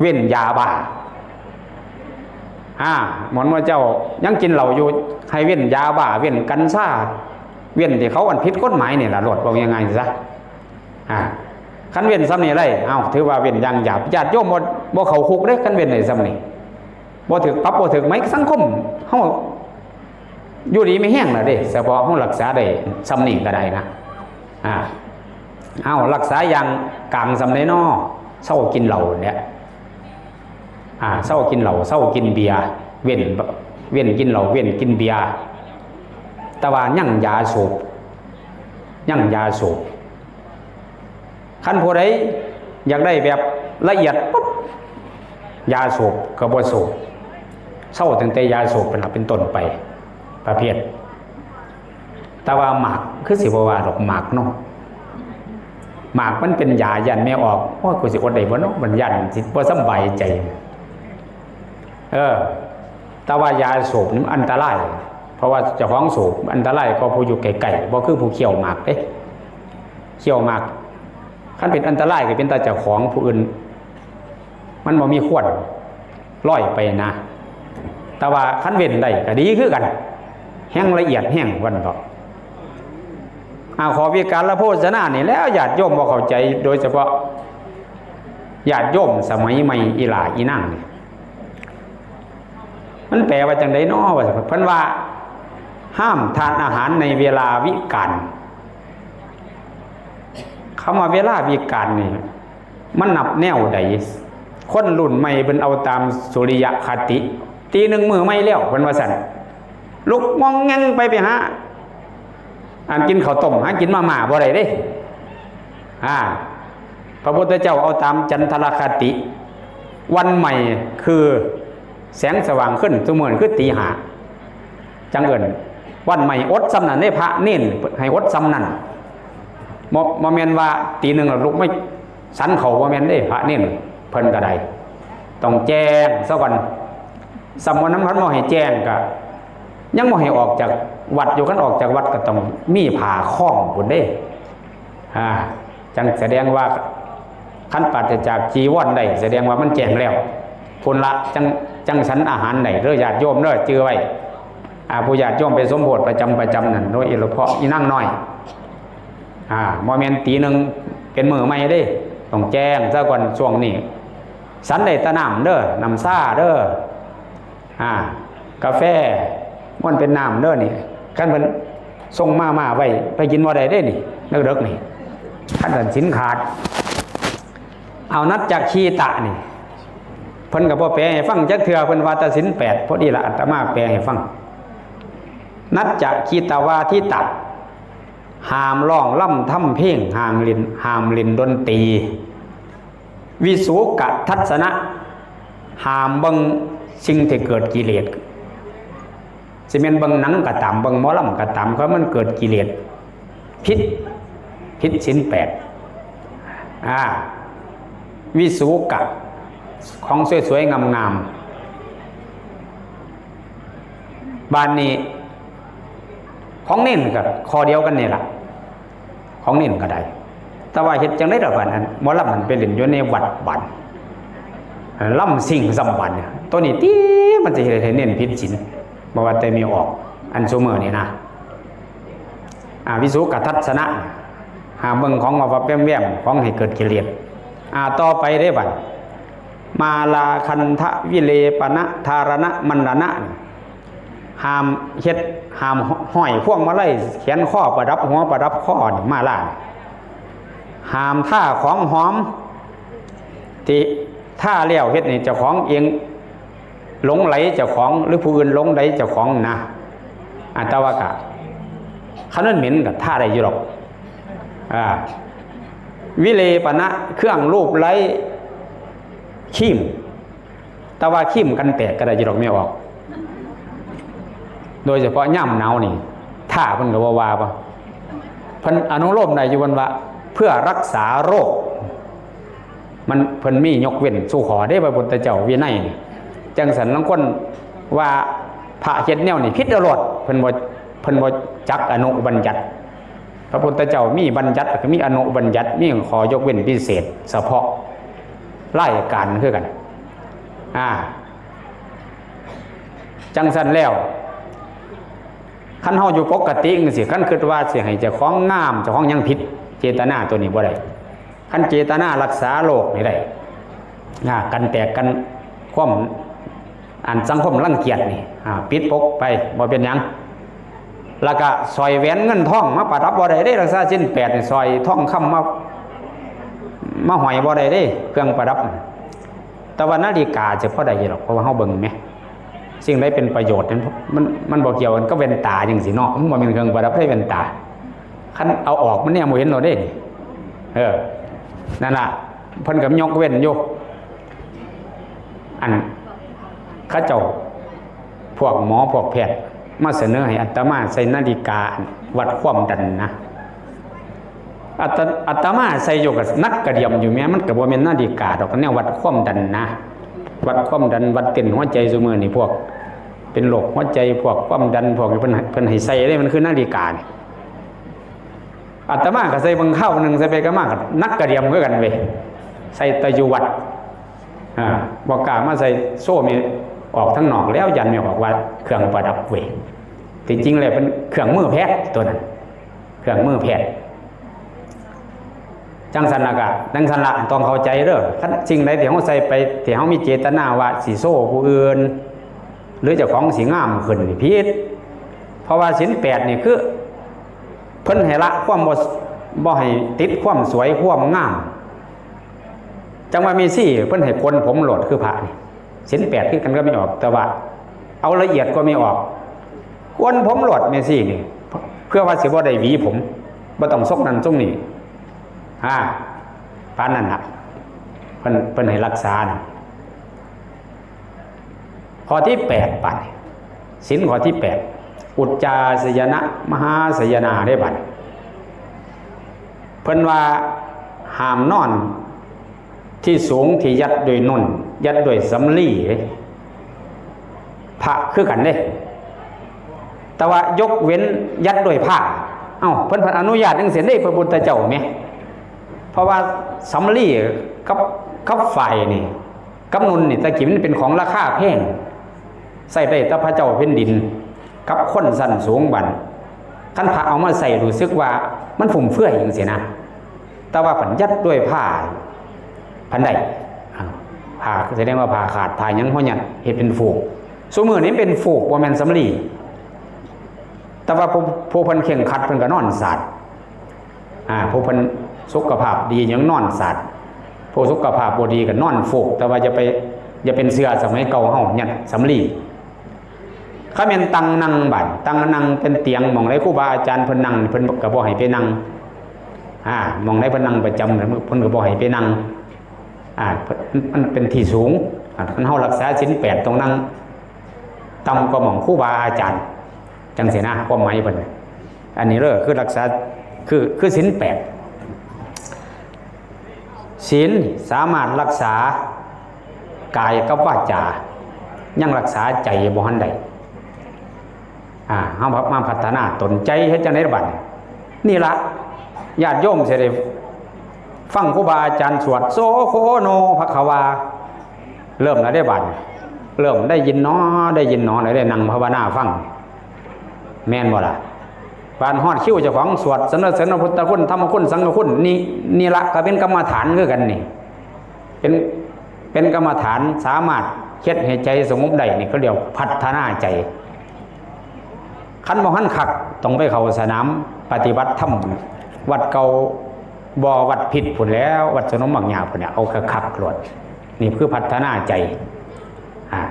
ເວັ້ນຢາບ້າ. ອາ ໝໍນວ່າເຈົ້າຍັງກິນເຫຼົ້າຢູ່ ໃຫ້ເວັ້ນຢາບ້າ ເວັ້ນກັນຊາ ເວັ້ນທີ່ເຂົາອັນຜິດກົດໝາຍນີ້ລະໂລດ ເວົ້າງ່າຍໆຊະ. ອາ ຄັນເວັ້ນສ່ຳນີ້ໄດ້ ເອົາ ຖືວ່າເວັ້ນຢ່າງຫຍາບ. ຍາດໂຍມບໍ່ ບໍ່ເຂົ້າຄຸກເດ້ ຄັນເວັ້ນໄດ້ສ່ຳນີ້ ບໍ່ຖືກປັບ ບໍ່ຖືກໄໝ ສັງຄົມເຮົາ ຢູ່ດີມີແຮງແລ້ວເດ້ ສະເພາະເຮົາຮັກສາໄດ້ສ່ຳນີ້ກໍໄດ້ນະ. ອາ ເອົ້າ ລັກສາຢ່າງກາງສ່ຳໃດນໍ? ເຊົາກິນເຫຼົ້າແຫຼະ ອາ ເຊົາກິນເຫຼົ້າ ເຊົາກິນເບຍ ເວັ້ນ ເວັ້ນກິນເຫຼົ້າ ເວັ້ນກິນເບຍ ແຕ່ວ່າຍັງຢາສູບ ຍັງຢາສູບ. ຄັນຜູ້ໃດຢາກໄດ້ແບບລະອຽດປຶບ ຢາສູບກໍບໍ່ສູບ ເຊົາຕັ້ງແຕ່ຢາສູບເປັນ ເປັນຕົ້ນໄປ ປະເພດ ແຕ່ວ່າໝາກ ຄືຊິບໍ່ວ່າດອກ ໝາກເນາະ ໝາກມັນເປັນຢາ ຢ້ານແມ່ອອກ ໂອ້ຍ ກູຊິອົດໄດ້ບໍ່ເນາະ ມັນຢ້ານຊິບໍ່ສຳບາຍໃຈ ເອີ ແຕ່ວ່າຢາສູບນີ້ມັນອັນຕະລາຍ ເພາະວ່າເຈົ້າຂອງສູບອັນຕະລາຍກວ່າຜູ້ຢູ່ໃກ້ໆ ບໍ່ຄືຜູ້ຄ້ຽວໝາກເດ້ ຄ້ຽວໝາກ ຄັນເປັນອັນຕະລາຍກໍເປັນແຕ່ເຈົ້າຂອງ ຜູ້ອື່ນມັນບໍ່ມີຄວນລອຍໄປນະ ແຕ່ວ່າຄັນເວັ້ນໄດ້ກໍດີຄືກັນ ແຮງລະອຽດແຮງວ່າຊັ້ນເຖາະ. ອາ ຂໍ້ວິກາລະໂພຊະນານີ້ແຫຼະ ຍາດໂຍມບໍ່ເຂົ້າໃຈ ໂດຍສະເພາະຍາດໂຍມສະໄໝໃໝ່ ອີ່ຫຼ້າອີ່ນາງນີ້ ມັນແປວ່າຈັ່ງໃດນໍ ວ່າຊັ້ນ ເພິ່ນວ່າ ຫ້າມທານອາຫານໃນເວລາວິການ. ຄຳວ່າເວລາວິການນີ້ ມັນນັບແນວໃດ? ຄົນລຸ້ນໃໝ່ເພິ່ນເອົາຕາມສຸລິຍະຄະຕິ ຕີໜຶ່ງມື້ໃໝ່ແລ້ວ ເພິ່ນວ່າຊັ້ນ ລຸກງອງແງງໄປ ໄປຫາ ອັນ ກິນເຂົ້າຕົ້ມ ຫາກິນມາມ່າບໍ່ໄດ້ເດ້. ອາ ພະພຸດທະເຈົ້າເອົາຕາມຈັນທະລະຄະຕິ ວັນໃໝ່ຄືແສງສະຫວ່າງຂຶ້ນຊຸມື້ນີ້ຄືຕີຫ້າ ຈັ່ງເອີ້ນວັນໃໝ່. ອົດສ່ຳນັ້ນເດ້ ພະເນນໃຫ້ອົດສ່ຳນັ້ນ ບໍ່ ບໍ່ແມ່ນວ່າຕີໜຶ່ງແລ້ວລຸກມາສັນເຂົ້າ ບໍ່ແມ່ນເດ້. ພະເນນເພິ່ນກໍໄດ້ຕ້ອງແຈ້ງຊະກ່ອນ ສ່ຳວ່ານຳ ຄັນບໍ່ໃຫ້ແຈ້ງກໍຍັງບໍ່ໃຫ້ອອກຈາກວັດຢູ່. ຄັນອອກຈາກວັດກໍຕ້ອງມີຜ້າຄ້ອງພຸ້ນເດ້ ອາ ຈັ່ງສະແດງວ່າ ຄັນປາສະຈາກຈີວອນໄດ້ ສະແດງວ່າມັນແຈ້ງແລ້ວ ພຸ້ນລະ ຈັ່ງ ຈັ່ງສັນອາຫານໄດ້ເດີ ຍາດໂຍມເດີ ຈື່ໄວ້. ອາ ຜູ້ຍາດໂຍມໄປສົມໂພດປະຈຳ ປະຈຳນັ້ນ ໂດຍສະເພາະອີນາງນ້ອຍ ອາ ບໍ່ແມ່ນຕີໜຶ່ງເປັນມື້ໃໝ່ເດ້ ຕ້ອງແຈ້ງຊະກ່ອນ. ຊ່ວງນີ້ສັນໄດ້ແຕ່ນ້ຳເດີ ນ້ຳຊາເດີ ອາ ກາແຟ ມັນເປັນນ້ຳເດີນີ້. ຄັນເພິ່ນສົ່ງມາມ່າໄວ້ ໄປກິນບໍ່ໄດ້ເດ້ນີ້ ເດິກໆນີ້ ຄັນສັນສິນຂາດ. ເອົາ ນັດຈະຄີຕະນີ້ ເພິ່ນກໍບໍ່ແປໃຫ້ຟັງຈັກເທື່ອ ເພິ່ນວ່າແຕ່ສິນແປດ. ພໍດີລະ ອາດຕະມາແປໃຫ້ຟັງ. ນັດຈະຄີຕະວາທິຕະ ຫ້າມຮ້ອງລຳທຳເພງ ຫ້າມຫຼິ້ນ ຫ້າມຫຼິ້ນດົນຕີ. ວິສູກະທັດສະນະ ຫ້າມເບິ່ງສິ່ງທີ່ເກີດກິເລດ ຊິແມ່ນເບິ່ງໜັງກໍຕາມ ເບິ່ງໝໍລຳກໍຕາມ ຄັນມັນເກີດກິເລດ ຜິດ ຜິດສິນແປດ. ອາ ວິສູກະ ຂອງສວຍໆງາມໆ. ບາດນີ້ຂອງເນນກໍຂໍ້ດຽວກັນນີ້ລະ ຂອງເນນກໍໄດ້ ແຕ່ວ່າເຮັດຈັ່ງໃດລະບາດນັ້ນ ໝໍລຳມັນໄປຫຼິ້ນຢູ່ໃນວັດບາດ ລຳຊິງຊ້ຳບາດນີ້ ໂຕນີ້ຕິ ມັນຊິເຮັດໃຫ້ເນນຜິດສິນ ບໍ່ວ່າແຕ່ແມ່ອອກ ອັນຊຸມື້ນີ້ນະ. ອາ ວິສູກະທັດສະນະ ຫ້າມເບິ່ງຂອງວັບໆແວມໆ ຂອງໃຫ້ເກີດກິເລດ. ອາ ຕໍ່ໄປເດ້ບາດ ມາລາຄັນທະວິເລປະນະທາລະນະມັນລະນະ ຫ້າມເຮັດ ຫ້າມຫ້ອຍພວງມາໄລແຂວນຄໍ ປະດັບຫົວປະດັບຄໍນີ້ ມາລາ ຫ້າມທາຂອງຫອມ ທີ່ທາແລ້ວເຮັດໃຫ້ເຈົ້າຂອງເອງຫຼົງໄຫຼເຈົ້າຂອງ ຫຼື ຜູ້ອື່ນຫຼົງໄຫຼເຈົ້າຂອງນະ. ອາ ແຕ່ວ່າກະ ຄັນມັນເໝັນກໍທາໄດ້ຢູ່ດອກ. ອາ ວິເລປະນະ ເຄື່ອງລູບໄລ້ ຄຣີມ ແຕ່ວ່າຄຣີມກັນແຕກກໍໄດ້ຢູ່ດອກ ແມ່ອອກ ໂດຍສະເພາະຍາມໜາວນີ້ ທາເພິ່ນກໍບໍ່ວ່າບໍ່ ເພິ່ນອະນຸໂລມໄດ້ຢູ່ ເພິ່ນວ່າເພື່ອຮັກສາໂລກ ມັນ ເພິ່ນມີຍົກເວັ້ນສູ່ຂໍ້ເດ້ ພະພຸດທະເຈົ້າວິໄນນີ້. ຈັ່ງຊັ້ນລາງຄົນວ່າພະເຮັດແນວນີ້ຜິດເອົາໂລດ ເພິ່ນບໍ່ ເພິ່ນບໍ່ຈັກອະນຸບັນຍັດ. ພະພຸດທະເຈົ້າມີບັນຍັດ ແລ້ວກໍມີອະນຸບັນຍັດ ມີຂໍ້ຍົກເວັ້ນພິເສດສະເພາະລາຍການຄືກັນ. ອາ ຈັ່ງຊັ້ນແລ້ວ ຄັນເຮົາຢູ່ປົກກະຕິຈັ່ງຊີ້ ຄັນຄິດວ່າຊິໃຫ້ເຈົ້າຂອງງາມ ເຈົ້າຂອງຫຍັງ ຜິດເຈດຕະນາໂຕນີ້ບໍ່ໄດ້. ຄັນເຈດຕະນາຮັກສາໂລກນີ້ໄດ້ ອາ ກັນແຕກກັນຄວາມ ອັນສັງຄົມລັງກຽດນີ້ ອາ ປິດປົກໄປ ບໍ່ເປັນຫຍັງ. ແລ້ວກະສ້ອຍແຫວນເງິນທອງມາປະດັບບໍ່ໄດ້ເດ້ ຮັກສາສິນແປດນີ້ ສ້ອຍທອງຄຳມາ ມາຫ້ອຍບໍ່ໄດ້ເດ້ ເຄື່ອງປະດັບ. ແຕ່ວ່ານາລິກາຈະພໍໄດ້ຢູ່ດອກ ເພາະວ່າເຮົາເບິ່ງແໝ ສິ່ງໃດເປັນປະໂຫຍດນັ້ນ ມັນ ມັນບໍ່ກ່ຽວກັນກັບແວ່ນຕາຈັ່ງຊີ້ເນາະ ມັນບໍ່ແມ່ນເຄື່ອງປະດັບເດ້ ແວ່ນຕາ. ຄັນເອົາອອກ ມັນແນມບໍ່ເຫັນໂລດເດ້. ເອີ ນັ້ນລະ ເພິ່ນກໍຍົກເວັ້ນຢູ່ ອັນ ເຂົາເຈົ້າ ພວກໝໍພວກແພດມາສະເໜີໃຫ້ອາດຕະມາໃສ່ນາລິກາວັດຄວາມດັນນະ. ອາດຕະ ອາດຕະມາໃສ່ຢູ່ກໍໜັກກະດຽມຢູ່ແໝ ມັນກໍບໍ່ແມ່ນນາລິກາດອກ ແນວວັດຄວາມດັນນະ ວັດຄວາມດັນ ວັດເຕັ້ນຫົວໃຈ. ຊຸມື້ນີ້ພວກເປັນໂລກຫົວໃຈ ພວກຄວາມດັນ ພວກນີ້ ເພິ່ນ ເພິ່ນໃຫ້ໃສ່ເດ້ ມັນຄືນາລິການີ້. ອາດຕະມາກໍໃສ່ເບິ່ງຄາວໜຶ່ງ ໃສ່ໄປກະມາກໍໜັກກະດຽມຄືກັນເວີຍ ໃສ່ແຕ່ຢູ່ວັດ. ອາ ບໍ່ກ້າມາໃສ່ໂຊແມ່ ອອກທາງນອກແລ້ວ ຢ້ານແມ່ອອກວ່າເຄື່ອງປະດັບເວີຍ. ທີ່ຈິງແລ້ວເປັນເຄື່ອງມືແພດໂຕນັ້ນ ເຄື່ອງມືແພດ. ຈັ່ງຊັ້ນລະກະ ຈັ່ງຊັ້ນລະ ຕ້ອງເຂົ້າໃຈເດີ້. ຄັນສິ່ງໃດທີ່ເຮົາໃສ່ໄປ ທີ່ເຮົາມີເຈດຕະນາວ່າຊິໂຊຜູ້ອື່ນ ຫຼືເຈົ້າຂອງຊິງາມຂຶ້ນນີ້ຜິດ. ເພາະວ່າສິນແປດນີ້ຄືເພິ່ນໃຫ້ລະຄວາມບໍ່ ບໍ່ໃຫ້ຕິດຄວາມສວຍຄວາມງາມ. ຈັ່ງວ່າແມ່ຊີເພິ່ນໃຫ້ໂກນຜົມໂລດ ຄືພະນີ້ ສິນແປດຄືກັນກັບແມ່ອອກ ແຕ່ວ່າເອົາລະອຽດກວ່າແມ່ອອກ ໂກນຜົມໂລດແມ່ຊີນີ້ ເພື່ອວ່າຊິບໍ່ໄດ້ຫວີຜົມ ບໍ່ຕ້ອງຊົງນັ້ນຊົງນີ້. ອາ ປານນັ້ນລະ ເພິ່ນ ເພິ່ນໃຫ້ຮັກສານະ. ຂໍ້ທີແປດ ບາດນີ້ ສິນຂໍ້ທີແປດ ອຸດຈາສະຍະນະ ມະຫາສະຍະນາເດ້. ບາດນີ້ເພິ່ນວ່າຫ້າມນອນທີ່ສູງທີ່ຍັດດ້ວຍໜຸ່ນ ຍັດດ້ວຍສຳລີເດ້. ພະຄືກັນເດ້ ແຕ່ວ່າຍົກເວັ້ນຍັດດ້ວຍຜ້າ. ເອົ້າ ເພິ່ນ ເພິ່ນອະນຸຍາດຈັ່ງຊີ້ເດ້ ພະພຸດທະເຈົ້າແໝ ເພາະວ່າສຳລີກັບ ກັບຝ້າຍນີ້ ກຳນົນນີ້ ແຕ່ກີ້ມັນເປັນຂອງລາຄາແພງ ໃຊ້ໄດ້ແຕ່ພະເຈົ້າແຜ່ນດິນກັບຄົນຊັ້ນສູງ. ບັດຄັນພະເອົາມາໃຊ້ ຮູ້ສຶກວ່າມັນຟຸມເຟືອຍຈັ່ງຊີ້ນະ. ແຕ່ວ່າພັນຍັດດ້ວຍຜ້າ ພັນໄດ້ ອ່າ ຜ້າສະແດງວ່າຜ້າຂາດ ຜ້າຫຍັງ ເຮົາຍັດເຮັດເປັນຟູກ. ຊຸມື້ນີ້ເປັນຟູກ ບໍ່ແມ່ນສຳລີ. ແຕ່ວ່າຜູ້ ຜູ້ເພິ່ນເຄັ່ງຄັດ ເພິ່ນກໍນອນສາດ. ອ່າ ຜູ້ເພິ່ນສຸຂະພາບດີຫຍັງນອນສາດ ຜູ້ສຸຂະພາບບໍ່ດີກໍນອນຟູກ. ແຕ່ວ່າຢ່າໄປ ຢ່າເປັນເຊື່ອສະໄໝເກົ່າເຮົາ ຍັດສຳລີ. ຄັນແມ່ນຕັ່ງນັ່ງ ບາດຕັ່ງນັ່ງເປັນຕຽງ ໝ່ອງໃດຄູບາອາຈານເພິ່ນນັ່ງ ເພິ່ນກໍບໍ່ໃຫ້ໄປນັ່ງ. ອ່າ ໝ່ອງໃດເພິ່ນນັ່ງປະຈຳ ເພິ່ນກໍບໍ່ໃຫ້ໄປນັ່ງ. ອ່າ ມັນ ມັນເປັນທີ່ສູງ. ອ່າ ຄັນເຮົາຮັກສາສິນແປດ ຕ້ອງນັ່ງຕ່ຳກວ່າໝ່ອງຄູບາອາຈານ ຈັ່ງຊີ້ນະ ຄວາມໝາຍເພິ່ນ. ອັນນີ້ເລີ ຄືຮັກສາ ຄື ຄືສິນແປດ. ສິນສາມາດຮັກສາກາຍກັບວາຈາ ຍັງຮັກສາໃຈບໍ່ທັນໄດ້. ອ່າ ເຮົາມາພັດທະນາຕົນໃຈ ເຮັດຈັ່ງໃດລະບັດນີ້? ນີ້ລະ ຍາດໂຍມຊິໄດ້ຟັງຄູບາອາຈານສວດ ໂສໂຄໂນ ພະຄະວາ. ເລີ່ມແລ້ວເດ້ບາດນີ້ ເລີ່ມໄດ້ຍິນໜໍ ໄດ້ຍິນໜໍ ແລ້ວໄດ້ນັ່ງພາວະນາຟັງ ແມ່ນບໍ່ລະ? ບາດຮອດຄິວເຈົ້າຂອງສວດສັນລະເສີນພະພຸດທະຄຸນ ທຳມະຄຸນ ສັງຄະຄຸນ ນີ້ ນີ້ລະກໍເປັນກຳມະຖານຄືກັນນີ້ ເປັນ ເປັນກຳມະຖານ ສາມາດເຮັດໃຫ້ໃຈສະຫງົບໄດ້ ນີ້ເຂົາເອີ້ນວ່າພັດທະນາໃຈ. ຄັນບໍ່ທັນຄັກ ຕ້ອງໄປເຂົ້າສະໜາມປະຕິບັດທຳ ວັດເກົ່າ ບໍ່ວັດພິດພຸ້ນແຫຼ້ວ ວັດສະໜົມບັກຫຍ້າພຸ້ນແຫຼ້ວ ເອົາຄັກໆໂລດ. ນີ້ຄືພັດທະນາໃຈ. ອ່າ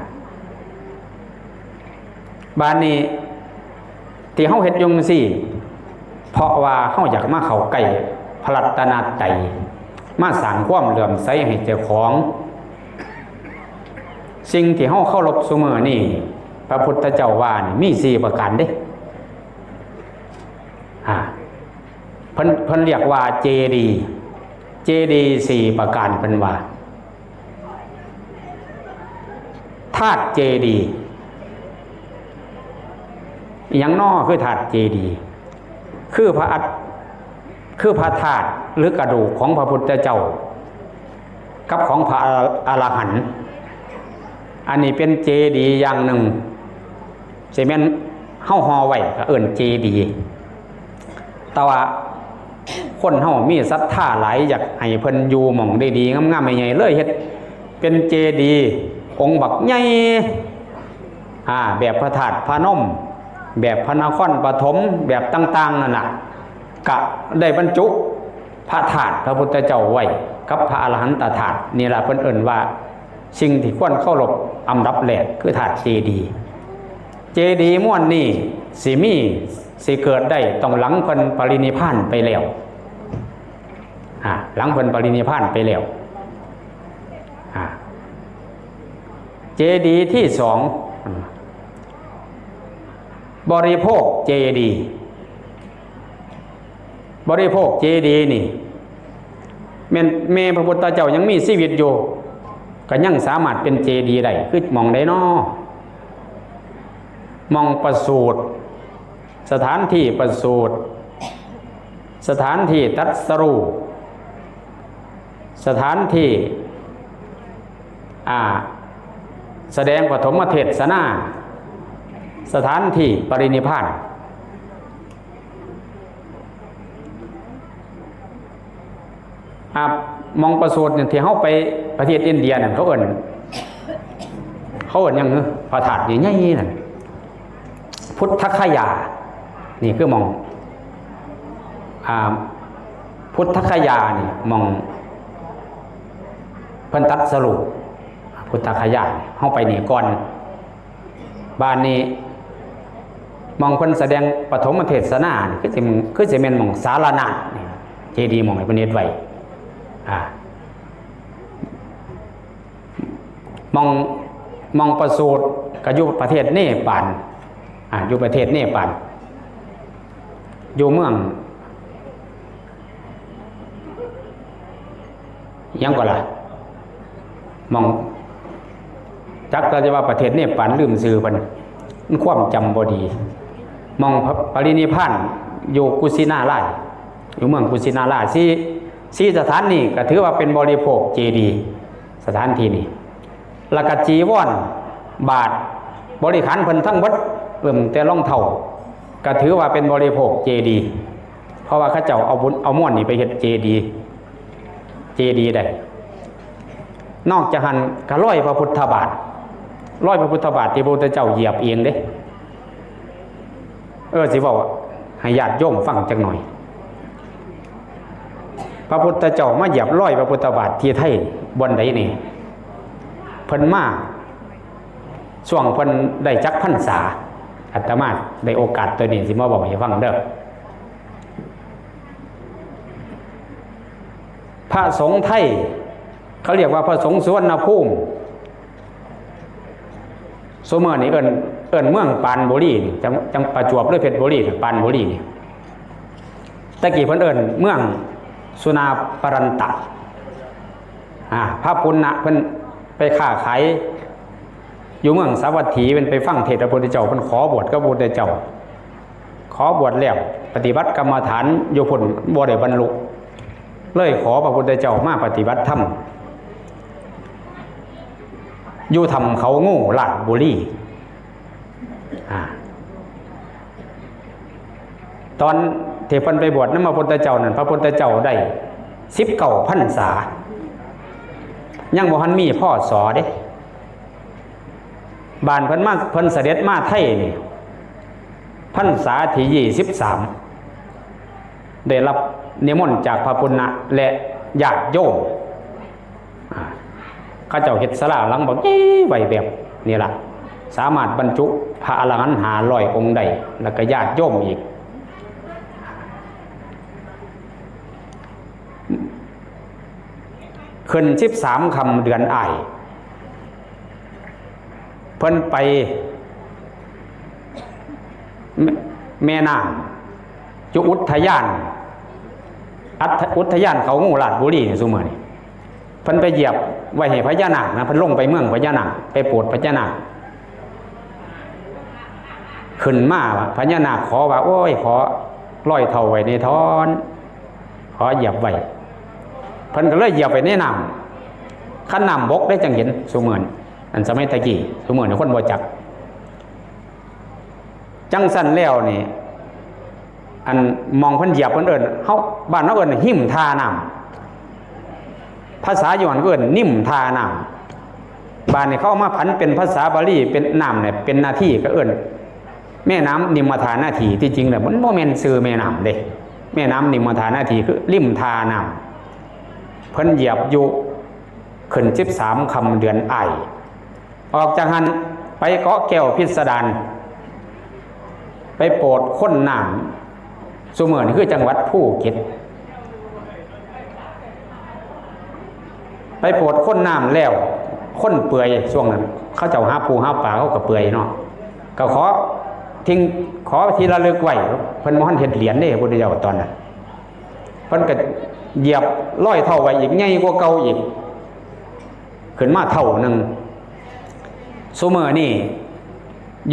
ບາດນີ້ທີ່ເຮົາເຮັດຢູ່ຈັ່ງຊີ້ ເພາະວ່າເຮົາຢາກມາເຂົ້າໃກ້ພະລັດຕະນະໄຕ ມາສ້າງຄວາມເຫຼື້ອມໃສໃຫ້ເຈົ້າຂອງ. ສິ່ງທີ່ເຮົາເຄົາລົບຊຸມື້ນີ້ ພະພຸດທະເຈົ້າວ່ານີ້ມີສີ່ປະການເດ້. ອ່າ ເພິ່ນ ເພິ່ນຮຽກວ່າເຈດີ ເຈດີສີ່ປະການ ເພິ່ນວ່າ ທາດເຈດີ. ອີຫຍັງນໍຄືທາດເຈດີ? ຄືພະອັດ ຄືພະທາດ ຫຼື ກະດູກຂອງພະພຸດທະເຈົ້າ ກັບຂອງພະອະລະຫັນ. ອັນນີ້ເປັນເຈດີຢ່າງໜຶ່ງ ຊິແມ່ນເຮົາຫໍ່ໄວ້ກໍເອີ້ນເຈດີ. ແຕ່ວ່າຄົນເຮົາມີສັດທາຫຼາຍ ຢາກໃຫ້ເພິ່ນຢູ່ໝ່ອງດີໆ ງາມໆ ໃຫຍ່ໆ ເລີຍເຮັດເປັນເຈດີອົງບັກໃຫຍ່ ອ່າ ແບບພະທາດພະນົມ ແບບພະນະຄອນປະຖົມ ແບບຕ່າງໆ ນັ້ນລະ ກະໄດ້ບັນຈຸພະທາດພະພຸດທະເຈົ້າໄວ້ ກ ກັບພະອະລະຫັນຕະທາດ. ນີ້ລະເພິ່ນເອີ້ນວ່າສິ່ງທີ່ຄວນເຄົາລົບອັນດັບແລກຄືທາດເຈດີ. ເຈດີມວນນີ້ຊິມີ ຊິເກີດໄດ້ຕ້ອງຫຼັງເພິ່ນປະລິນິບພານໄປແລ້ວ ອາ ຫຼັງເພິ່ນປະລິນິບພານໄປແລ້ວ. ອາ ເຈດີທີສອງ ບໍລິໂພກເຈດີ. ບໍລິໂພກເຈດີນີ້ ແມ່ນແມ່ພະພຸດທະເຈົ້າຍັງມີຊີວິດຢູ່ ກໍຍັງສາມາດເປັນເຈດີໄດ້ ຄືໝ່ອງໃດນໍ? ໝ່ອງປະສູດ ສະຖານທີ່ປະສູດ ສະຖານທີ່ຕັດສະຮູ້ ສະຖານທີ່ ອາ ສະແດງປະຖົມມະເທດສະນາ ສະຖານທີ່ປະລິນິບພານ. ອາ ໝ່ອງປະສູດນີ້ ທີ່ເຮົາໄປປະເທດອິນເດຍນັ້ນ ເຂົາເອີ້ນ ເຂົາເອີ້ນຫຍັງຫື? ພະທາດໃຫຍ່ໆນັ້ນ ພຸດທະຄະຍາ. ນີ້ຄືໝ່ອງ ອາ ພຸດທະຄະຍານີ້ ໝ່ອງເພິ່ນຕັດສະຮູ້ ພຸດທະຄະຍານີ້ ເຮົາໄປນີ້ກ່ອນ. ບາດນີ້ ໝ່ອງເພິ່ນສະແດງປະຖົມມະເທດສະນານີ້ ຄືຊິ ຄືຊິແມ່ນໝ່ອງສາລະນາດນີ້ ເຈດີໝ່ອງທີ່ເພິ່ນເຮັດໄວ້ ອາ ໝ່ອງ ໝ່ອງປະສູດກໍຢູ່ປະເທດເນປານ ອາ ຢູ່ປະເທດເນປານ ຢູ່ເມືອງ ຫຍັງກໍລະ ໝ່ອງ ຈັກລະຈະວ່າປະເທດເນປານ ລືມຊື່ເພິ່ນ ມັນຄວາມຈຳບໍ່ດີ. ໝ່ອງປະລິນິບພານຢູ່ກຸຊິນາລາຍ ຢູ່ເມືອງກຸຊິນາລາຍ ສີ່ ສີ່ສະຖານນີ້ກໍຖືວ່າເປັນບໍລິໂພກເຈດີ ສະຖານທີ່ນີ້. ແລ້ວກໍຈີວອນ ບາດ ບໍລິຂານເພິ່ນທັງເບິດ ເລີ່ມແຕ່ລອງເທົ້າ ກໍຖືວ່າເປັນບໍລິໂພກເຈດີ ເພາະວ່າເຂົາເຈົ້າເອົາບຸນ ເອົາມວນນີ້ໄປເຮັດເຈດີ ເຈດີໄດ້. ນອກຈາກຫັ້ນກໍລອຍພະພຸດທະບາດ ລອຍພະພຸດທະບາດທີ່ພະພຸດທະເຈົ້າຢຽບເອງເດ້. ເອີ ຊິເວົ້າໃຫ້ຍາດໂຍມຟັງຈັກໜ່ອຍ. ພະພຸດທະເຈົ້າມາຢຽບລອຍພະພຸດທະບາດທີ່ໄທບ່ອນໃດນີ້? ເພິ່ນມາຊ່ວງເພິ່ນໄດ້ຈັກພັນສາ? ອາດຕະມາໄດ້ໂອກາດໂຕນີ້ ຊິມາເວົ້າໃຫ້ຟັງເດີ. ພະສົງໄທ ເຂົາລຽກວ່າພະສົງສຸວັນນະພູມ. ຊຸມື້ນີ້ເອີ້ນ ເອີ້ນເມືອງປານບູລີນີ້ ຈັງ ຈັງປະຈວບ ຫຼື ເພັດບູລີນີ້ ປານບູລີນີ້. ແຕ່ກີ້ເພິ່ນເອີ້ນເມືອງສຸນາປະຣັນຕະ. ອາ ພະປຸນນະເພິ່ນໄປຄ້າຂາຍຢູ່ເມືອງສາວັດຖີ ເພິ່ນໄປຟັງເທດພະພຸດທະເຈົ້າ ເພິ່ນຂໍບວດກັບພະພຸດທະເຈົ້າ. ຂໍບວດແລ້ວ ປະຕິບັດກຳມະຖານຢູ່ພຸ້ນບໍ່ໄດ້ບັນລຸ ເລີຍຂໍພະພຸດທະເຈົ້າມາປະຕິບັດທຳຢູ່ຖ້ຳເຂົາງູ ລາດບູລີ. ອາ ຕອນທີ່ເພິ່ນໄປບວດນຳພະພຸດທະເຈົ້ານັ້ນ ພະພຸດທະເຈົ້າໄດ້ສິບເກົ້າພັນສາ ຍັງບໍ່ທັນມີ ພ.ສ. ເດ້. ບາດເພິ່ນມາ ເພິ່ນສະເດັດມາໄທນີ້ ພັນສາທີຍີ່ສິບສາມ ໄດ້ຮັບນິມົນຈາກພະປຸນນະ ແລະ ຍາດໂຍມ. ອາ ເຂົາເຈົ້າເຮັດສາລາຫຼັງບັກໃຫຍ່ໄວ້ແບບນີ້ລະ ສາມາດບັນຈຸພະອະລະຫັນຫ້າຮ້ອຍອົງໄດ້ ແລ້ວກໍຍາດໂຍມອີກ. ຂຶ້ນສິບສາມຄ່ຳເດືອນອ້າຍ ເພິ່ນໄປແມ່ ແມ່ນ້ຳ ຢູ່ອຸດທະຍານ ອັດ ອຸດທະຍານເຂົາງູ ລາດບູລີນີ້ ຊຸມື້ນີ້ ເພິ່ນໄປຢຽບໄວ້ໃຫ້ພະຍານາກນະ ເພິ່ນລົງໄປເມືອງພະຍານາກ ໄປໂປດພະຍານາກ. ຂຶ້ນມາ ພະຍານາກຂໍວ່າ ໂອ້ຍ ຂໍລອຍເທົ້າໄວ້ແດ່ທ້ອນ ຂໍຢຽບໄວ້. ເພິ່ນກໍເລີຍຢຽບໄວ້ໃນນ້ຳ ຄັນນ້ຳບົກເດ້ ຈັ່ງເຫັນ. ຊຸມື້ນີ້ ອັນສະໄໝແຕ່ກີ້ ຊຸມື້ນີ້ຄົນບໍ່ຈັກ. ຈັ່ງຊັ້ນແລ້ວນີ້ ອັນໝ່ອງເພິ່ນຢຽບ ເພິ່ນເອີ້ນ ເຮົາ ບ້ານເຮົາເອີ້ນຫິມທ່ານ້ຳ ພາສາຍວນເອີ້ນນິມທ່ານ້ຳ. ບາດນີ້ເຂົາເອົາມາຜັນເປັນພາສາບາລີ ເປັນນ້ຳນີ້ ເປັນນາທີ ກໍເອີ້ນແມ່ນ້ຳນິມມະທານາທີ. ທີ່ຈິງແລ້ວມັນບໍ່ແມ່ນຊື່ແມ່ນ້ຳເດ້ ແມ່ນ້ຳນິມມະທານາທີ ຄືລິມທ່ານ້ຳ. ເພິ່ນຢຽບຢູ່ຂຶ້ນສິບສາມຄ່ຳເດືອນອ້າຍ. ອອກຈາກຫັ້ນໄປເກາະແກ້ວພິດສະດານ ໄປໂປດຄົນນ້ຳ ຊຸມື້ນີ້ຄືຈັງຫວັດພູເກັດ. ໄປໂປດຄົນນ້ຳແລ້ວ ຄົນເປື່ອຍ ຊ່ວງນັ້ນເຂົາເຈົ້າຫາປູຫາປາ ເຂົາກໍເປື່ອຍເນາະ ກໍຂໍສິ່ງ ຂໍທີ່ລະລຶກໄວ້. ເພິ່ນບໍ່ທັນເຮັດຫຼຽນເດ້ ພະພຸດທະເຈົ້າຕອນນັ້ນ. ເພິ່ນກໍຢຽບລອຍເທົ້າໄວ້ອີກ ໃຫຍ່ກວ່າເກົ່າອີກ ຂຶ້ນມາເທົ່າໜຶ່ງ. ຊຸມື້ນີ້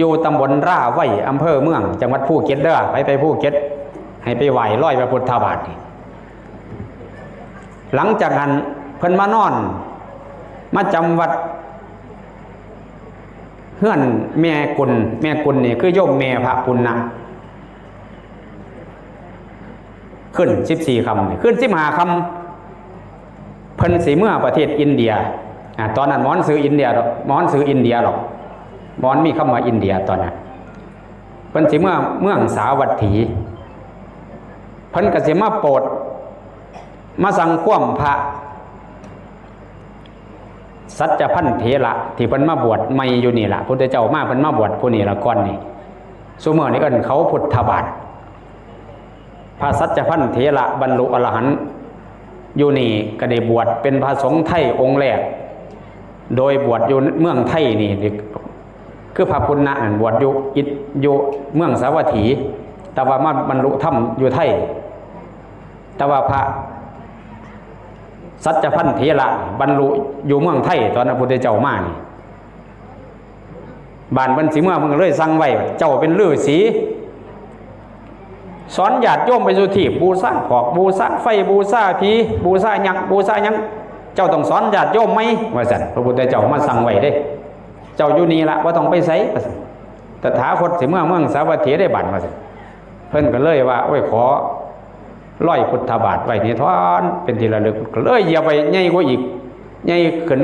ຢູ່ຕຳບົນລາໄວ ອຳເພີເມືອງ ຈັງຫວັດພູເກັດເດີ. ໃຜໄປພູເກັດ ໃຫ້ໄປໄຫວ້ລອຍພະພຸດທະບາດນີ້. ຫຼັງຈາກນັ້ນເພິ່ນມານອນ ມາຈຳວັດເຮືອນແມ່ກຸນ. ແມ່ກຸນນີ້ຄືໂຍມແມ່ພະປຸນນະ. ຄືນສິບສີ່ຄ່ຳນີ້ ຄືນສິບຫ້າຄ່ຳ ເພິ່ນຊິເມືອປະເທດອິນເດຍ. ອາ ຕອນນັ້ນບໍ່ທັນຊື່ອິນເດຍດອກ ບໍ່ທັນຊື່ອິນເດຍດອກ ບໍ່ທັນມີຄຳວ່າອິນເດຍຕອນນັ້ນ. ເພິ່ນຊິເມືອເມືອງສາວັດຖີ ເພິ່ນກໍຊິມາໂປດ ມາສັ່ງຄວາມພະ ສັດຈະພັນເຖລະ ທີ່ເພິ່ນມາບວດໃໝ່ຢູ່ນີ້ລະ. ພຸດທະເຈົ້າມາ ເພິ່ນມາບວດຜູ້ນີ້ລະກ່ອນນີ້. ຊຸມື້ນີ້ເອີ້ນເຂົາພຸດທະບາດ. ພະສັດຈະພັນເຖລະບັນລຸອະລະຫັນຢູ່ນີ້ ກໍໄດ້ບວດເປັນພະສົງໄທອົງແລກ ໂດຍບວດຢູ່ເມືອງໄທນີ້ ຄືພະປຸນນະນັ້ນບວດຢູ່ອິດ ຢູ່ເມືອງສາວັດຖີ ແຕ່ວ່າມາບັນລຸທຳຢູ່ໄທ. ແຕ່ວ່າພະສັດຈະພັນເຖລະບັນລຸຢູ່ເມືອງໄທ ຕອນພະພຸດທະເຈົ້າມານີ້. ບາດເພິ່ນຊິເມືອ ເພິ່ນກໍເລີຍສັ່ງໄວ້ ເຈົ້າເປັນລືສີ ສອນຍາດໂຍມໄປສຸທີບ ບູຊາຜອກ ບູຊາໄຟ ບູຊາຜີ ບູຊາຍັກ ບູຊາຫຍັງ ເຈົ້າຕ້ອງສອນຍາດໂຍມໃໝ່ ວ່າຊັ້ນ. ພະພຸດທະເຈົ້າມາສັ່ງໄວ້ເດ້ ເຈົ້າຢູ່ນີ້ລະ ບໍ່ຕ້ອງໄປໃສ ວ່າຊັ້ນ. ຕະຖາຄົດຊິເມືອເມືອງສາວັດຖີເດ້ບາດ ວ່າຊັ້ນ. ເພິ່ນກໍເລີຍວ່າ ໂອ້ຍ ຂໍລອຍພຸດທະບາດໄວ້ນີ້ທ້ອນ ເປັນທີ່ລະລຶກ. ກໍເລີຍຢຽບໄວ້ໃຫຍ່ກວ່າອີກ ໃຫຍ່ຂຶ້ນ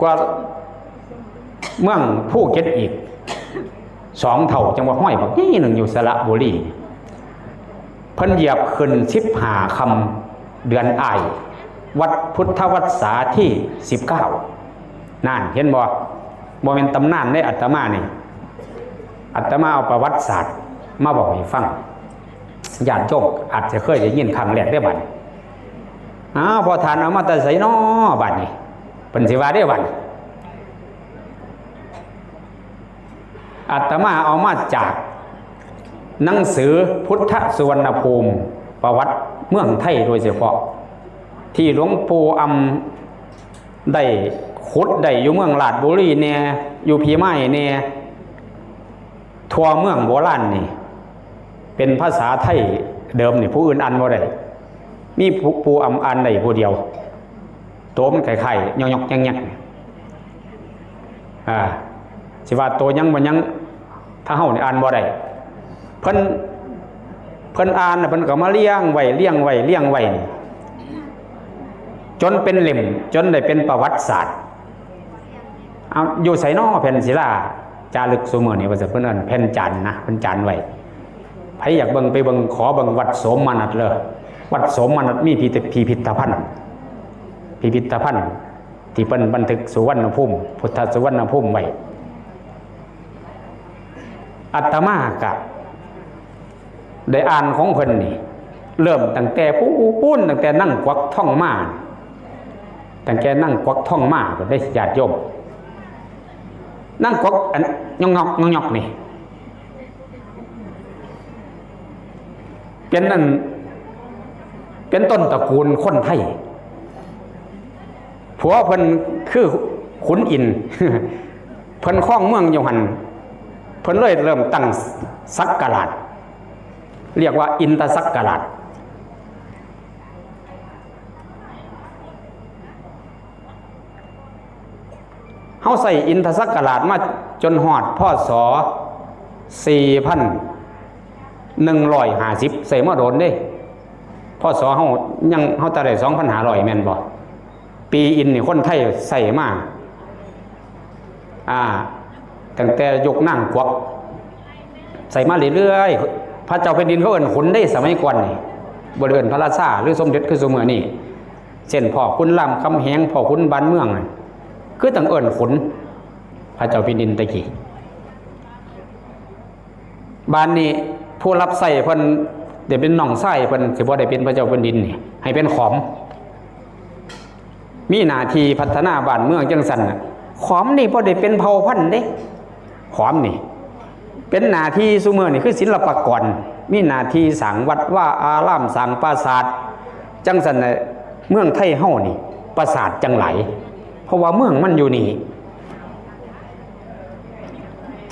ກວ່າເມືອງພູເກັດອີກສອງເທົ່າ ຈັ່ງວ່າຮອຍບັກໃຫຍ່ໜຶ່ງຢູ່ສະລະບູລີ. ເພິ່ນຢຽບຂຶ້ນສິບຫ້າຄ່ຳເດືອນອ້າຍ ວັດພຸດທະວັດສາທີສິບເກົ້າ. ນັ້ນ ເຫັນບໍ່? ບໍ່ແມ່ນຕຳນານເດ້ ອາດຕະມານີ້ ອາດຕະມາເອົາປະຫວັດສາດມາເວົ້າໃຫ້ຟັງ. ຍາດໂຍມອາດຈະເຄີຍໄດ້ຍິນຄັ້ງແລກເດ້ບັດນີ້. ອ້າວ ພໍ່ທ່ານເອົາມາແຕ່ໃສນໍ ບັດນີ້ ເພິ່ນຊິວ່າເດ້ບັດນີ້. ອາດຕະມາເອົາມາຈາກໜັງສືພຸດທະສຸວັນນະພູມ ປະຫວັດເມືອງໄທໂດຍສະເພາະ ທີ່ຫຼວງປູ່ອຳໄດ້ຂຸດໄດ້ຢູ່ເມືອງລາດບູລີແດ່ ຢູ່ພີມາຍແດ່ ທົ່ວເມືອງໂບລານນີ້ ເປັນພາສາໄທເດີມນີ້ ຜູ້ອື່ນອ່ານບໍ່ໄດ້ ມີຜູ້ ປູ່ອຳອ່ານໄດ້ຜູ້ດຽວ. ໂຕມັນຄ້າຍໆ ຍອກໆ ແຍກໆ ອາ ຊິວ່າໂຕຫຍັງບໍ່ຫຍັງ ຖ້າເຮົານີ້ອ່ານບໍ່ໄດ້. ເພິ່ນ ເພິ່ນອ່ານແລ້ວ ເພິ່ນກໍມາລຽງໄວ້ ລຽງໄວ້ ລຽງໄວ້ນີ້ ຈົນເປັນເຫຼັ້ມ ຈົນໄດ້ເປັນປະຫວັດສາດ. ເອົາ ຢູ່ໃສນໍແຜ່ນສິລາຈາລຶກຊຸມື້ນີ້ ວ່າຊັ້ນ. ເພິ່ນເອີ້ນແຜ່ນຈານນະ ເພິ່ນຈານໄວ້. ໃຜຢາກເບິ່ງໄປເບິ່ງ ຂໍເບິ່ງວັດໂສມມະນັດເລີ. ວັດໂສມມະນັດມີພິພິທະພັນ ພິພິທະພັນ ທີ່ເພິ່ນບັນທຶກສຸວັນນະພູມ ພຸດທະສຸວັນນະພູມໄວ້. ອາດຕະມາກະໄດ້ອ່ານຂອງເພິ່ນນີ້ ເລີ່ມຕັ້ງແຕ່ພຸ້ນ ຕັ້ງແຕ່ນາງກວັກທອງມາ ຕັ້ງແຕ່ນາງກວັກທອງມາພຸ້ນເດ້ ຍາດໂຍມ. ນາງກວັກອັນຍອກໆ ຍອກໆ ນີ້ ເປັນອັນ ເປັນຕົ້ນຕະກູນຄົນໄທ. ຜົວເພິ່ນຄືຂຸນອິນ ເພິ່ນຄອງເມືອງຢູ່ຫັ້ນ ເພິ່ນເລີຍເລີ່ມຕັ້ງສັກກະລາດ ຮຽກວ່າອິນຕະສັກກະລາດ. ເຮົາໃຊ້ອິນທະສັກກະລາດມາຈົນຮອດ ພ.ສ. ສີ່ພັນໜຶ່ງຮ້ອຍຫ້າສິບ ໃຊ້ມາດົນເດ້. ພ.ສ. ເຮົາຍັງ ເຮົາແຕ່ໄດ້ສອງພັນຫ້າຮ້ອຍແມ່ນບໍ່? ປີອິນນີ້ຄົນໄທໃຊ້ມາ ອາ ຕັ້ງແຕ່ຍຸກນາງກວັກ ໃຊ້ມາເລື້ອຍໆ. ພະເຈົ້າແຜ່ນດິນເຂົາເອີ້ນຂຸນເດ້ ສະໄໝກ່ອນນີ້ ບໍ່ໄດ້ເອີ້ນພະລາຊາ ຫຼື ສົມເດັດຄືຊຸມື້ນີ້. ເຊັ່ນ ພໍ່ຂຸນລາມຄຳແຫງ, ພໍ່ຂຸນບ້ານເມືອງ ຄືຕ້ອງເອີ້ນຂຸນ ພະເຈົ້າແຜ່ນດິນແຕ່ກີ້. ບາດນີ້ຜູ້ຮັບໃຊ້ເພິ່ນ ໄດ້ເປັນນ້ອງຊາຍເພິ່ນ ຊິບໍ່ໄດ້ເປັນພະເຈົ້າແຜ່ນດິນນີ້ ໃຫ້ເປັນຂອມ ມີໜ້າທີ່ພັດທະນາບ້ານເມືອງຈັ່ງຊັ້ນນະ. ຂອມນີ້ບໍ່ໄດ້ເປັນເຜົ່າພັນເດ້ ຂອມນີ້ເປັນໜ້າທີ່ ຊຸມື້ນີ້ຄືສິລະປະກອນ ມີໜ້າທີ່ສ້າງວັດວາອາຣາມ ສ້າງປາສາດ ຈັ່ງຊັ້ນນະ. ເມືອງໄທເຮົານີ້ປາສາດຈັ່ງຫຼາຍ ເພາະວ່າເມືອງມັນຢູ່ນີ້.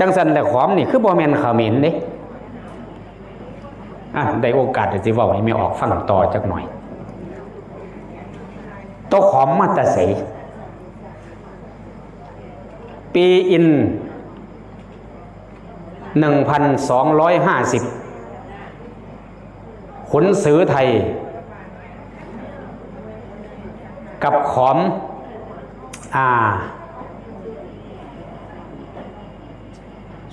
ຈັ່ງຊັ້ນແຫຼະ ຂອມນີ້ຄືບໍ່ແມ່ນຂະເໝນເດ້. ອ່ະ ໄດ້ໂອກາດ ຊິເວົ້າໃຫ້ແມ່ອອກຟັງຕໍ່ຈັກໜ່ອຍ. ໂຕຂອມມາແຕ່ໃສ? ປີອິນ ໜຶ່ງພັນສອງຮ້ອຍຫ້າສິບ ຂຸນສືໄທກັບຂອມ ອ່າ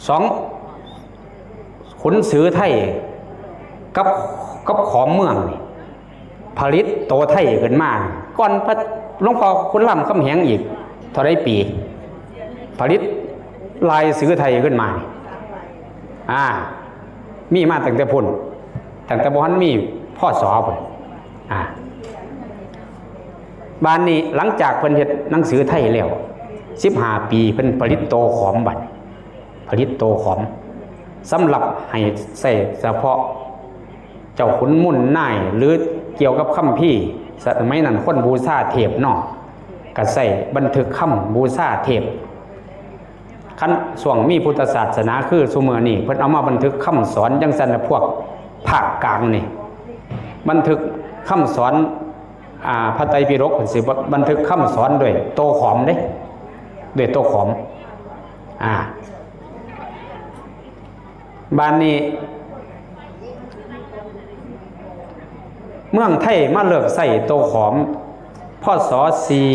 ສອງ ຂຸນສືໄທກັບ ກັບຂອມເມືອງນີ້ ຜະລິດໂຕໄທຂຶ້ນມາ ກ່ອນພະ ຫຼວງພໍ່ຂຸນລາມຄຳແຫງອີກເທົ່າໃດປີ ຜະລິດລາຍສືໄທຂຶ້ນມານີ້ ອ່າ ມີມາຕັ້ງແຕ່ພຸ້ນ ຕັ້ງແຕ່ບໍ່ທັນມີ ພ.ສ. ພຸ້ນ. ອ່າ ບາດນີ້ຫຼັງຈາກເພິ່ນເຮັດໜັງສືໄທແລ້ວ ສິບຫ້າປີ ເພິ່ນຜະລິດໂຕຂອມ ບາດນີ້ຜະລິດໂຕຂອມ ສຳລັບໃຫ້ໃຊ້ສະເພາະ ເຈົ້າຂຸນມູນນາຍ ຫຼື ກ່ຽວກັບຄຳພີ. ສະໄໝນັ້ນຄົນບູຊາເທບເນາະ ກະໃຊ້ບັນທຶກຄຳບູຊາເທບ. ຄັນຊ່ວງມີພຸດທະສາສະໜາຄືຊຸມື້ນີ້ ເພິ່ນເອົາມາບັນທຶກຄຳສອນຈັ່ງຊັ້ນລະ ພວກພາກກາງນີ້ ບັນທຶກຄຳສອນ ອ່າ ພະໄຕປິດົກ ເພິ່ນຊິບັນທຶກຄຳສອນດ້ວຍໂຕຂອມເດ້ ດ້ວຍໂຕຂອມ. ອ່າ ບາດນີ້ ເມືອງໄທມາເລີກໃຊ້ໂຕຂອມ ພ.ສ. ສີ່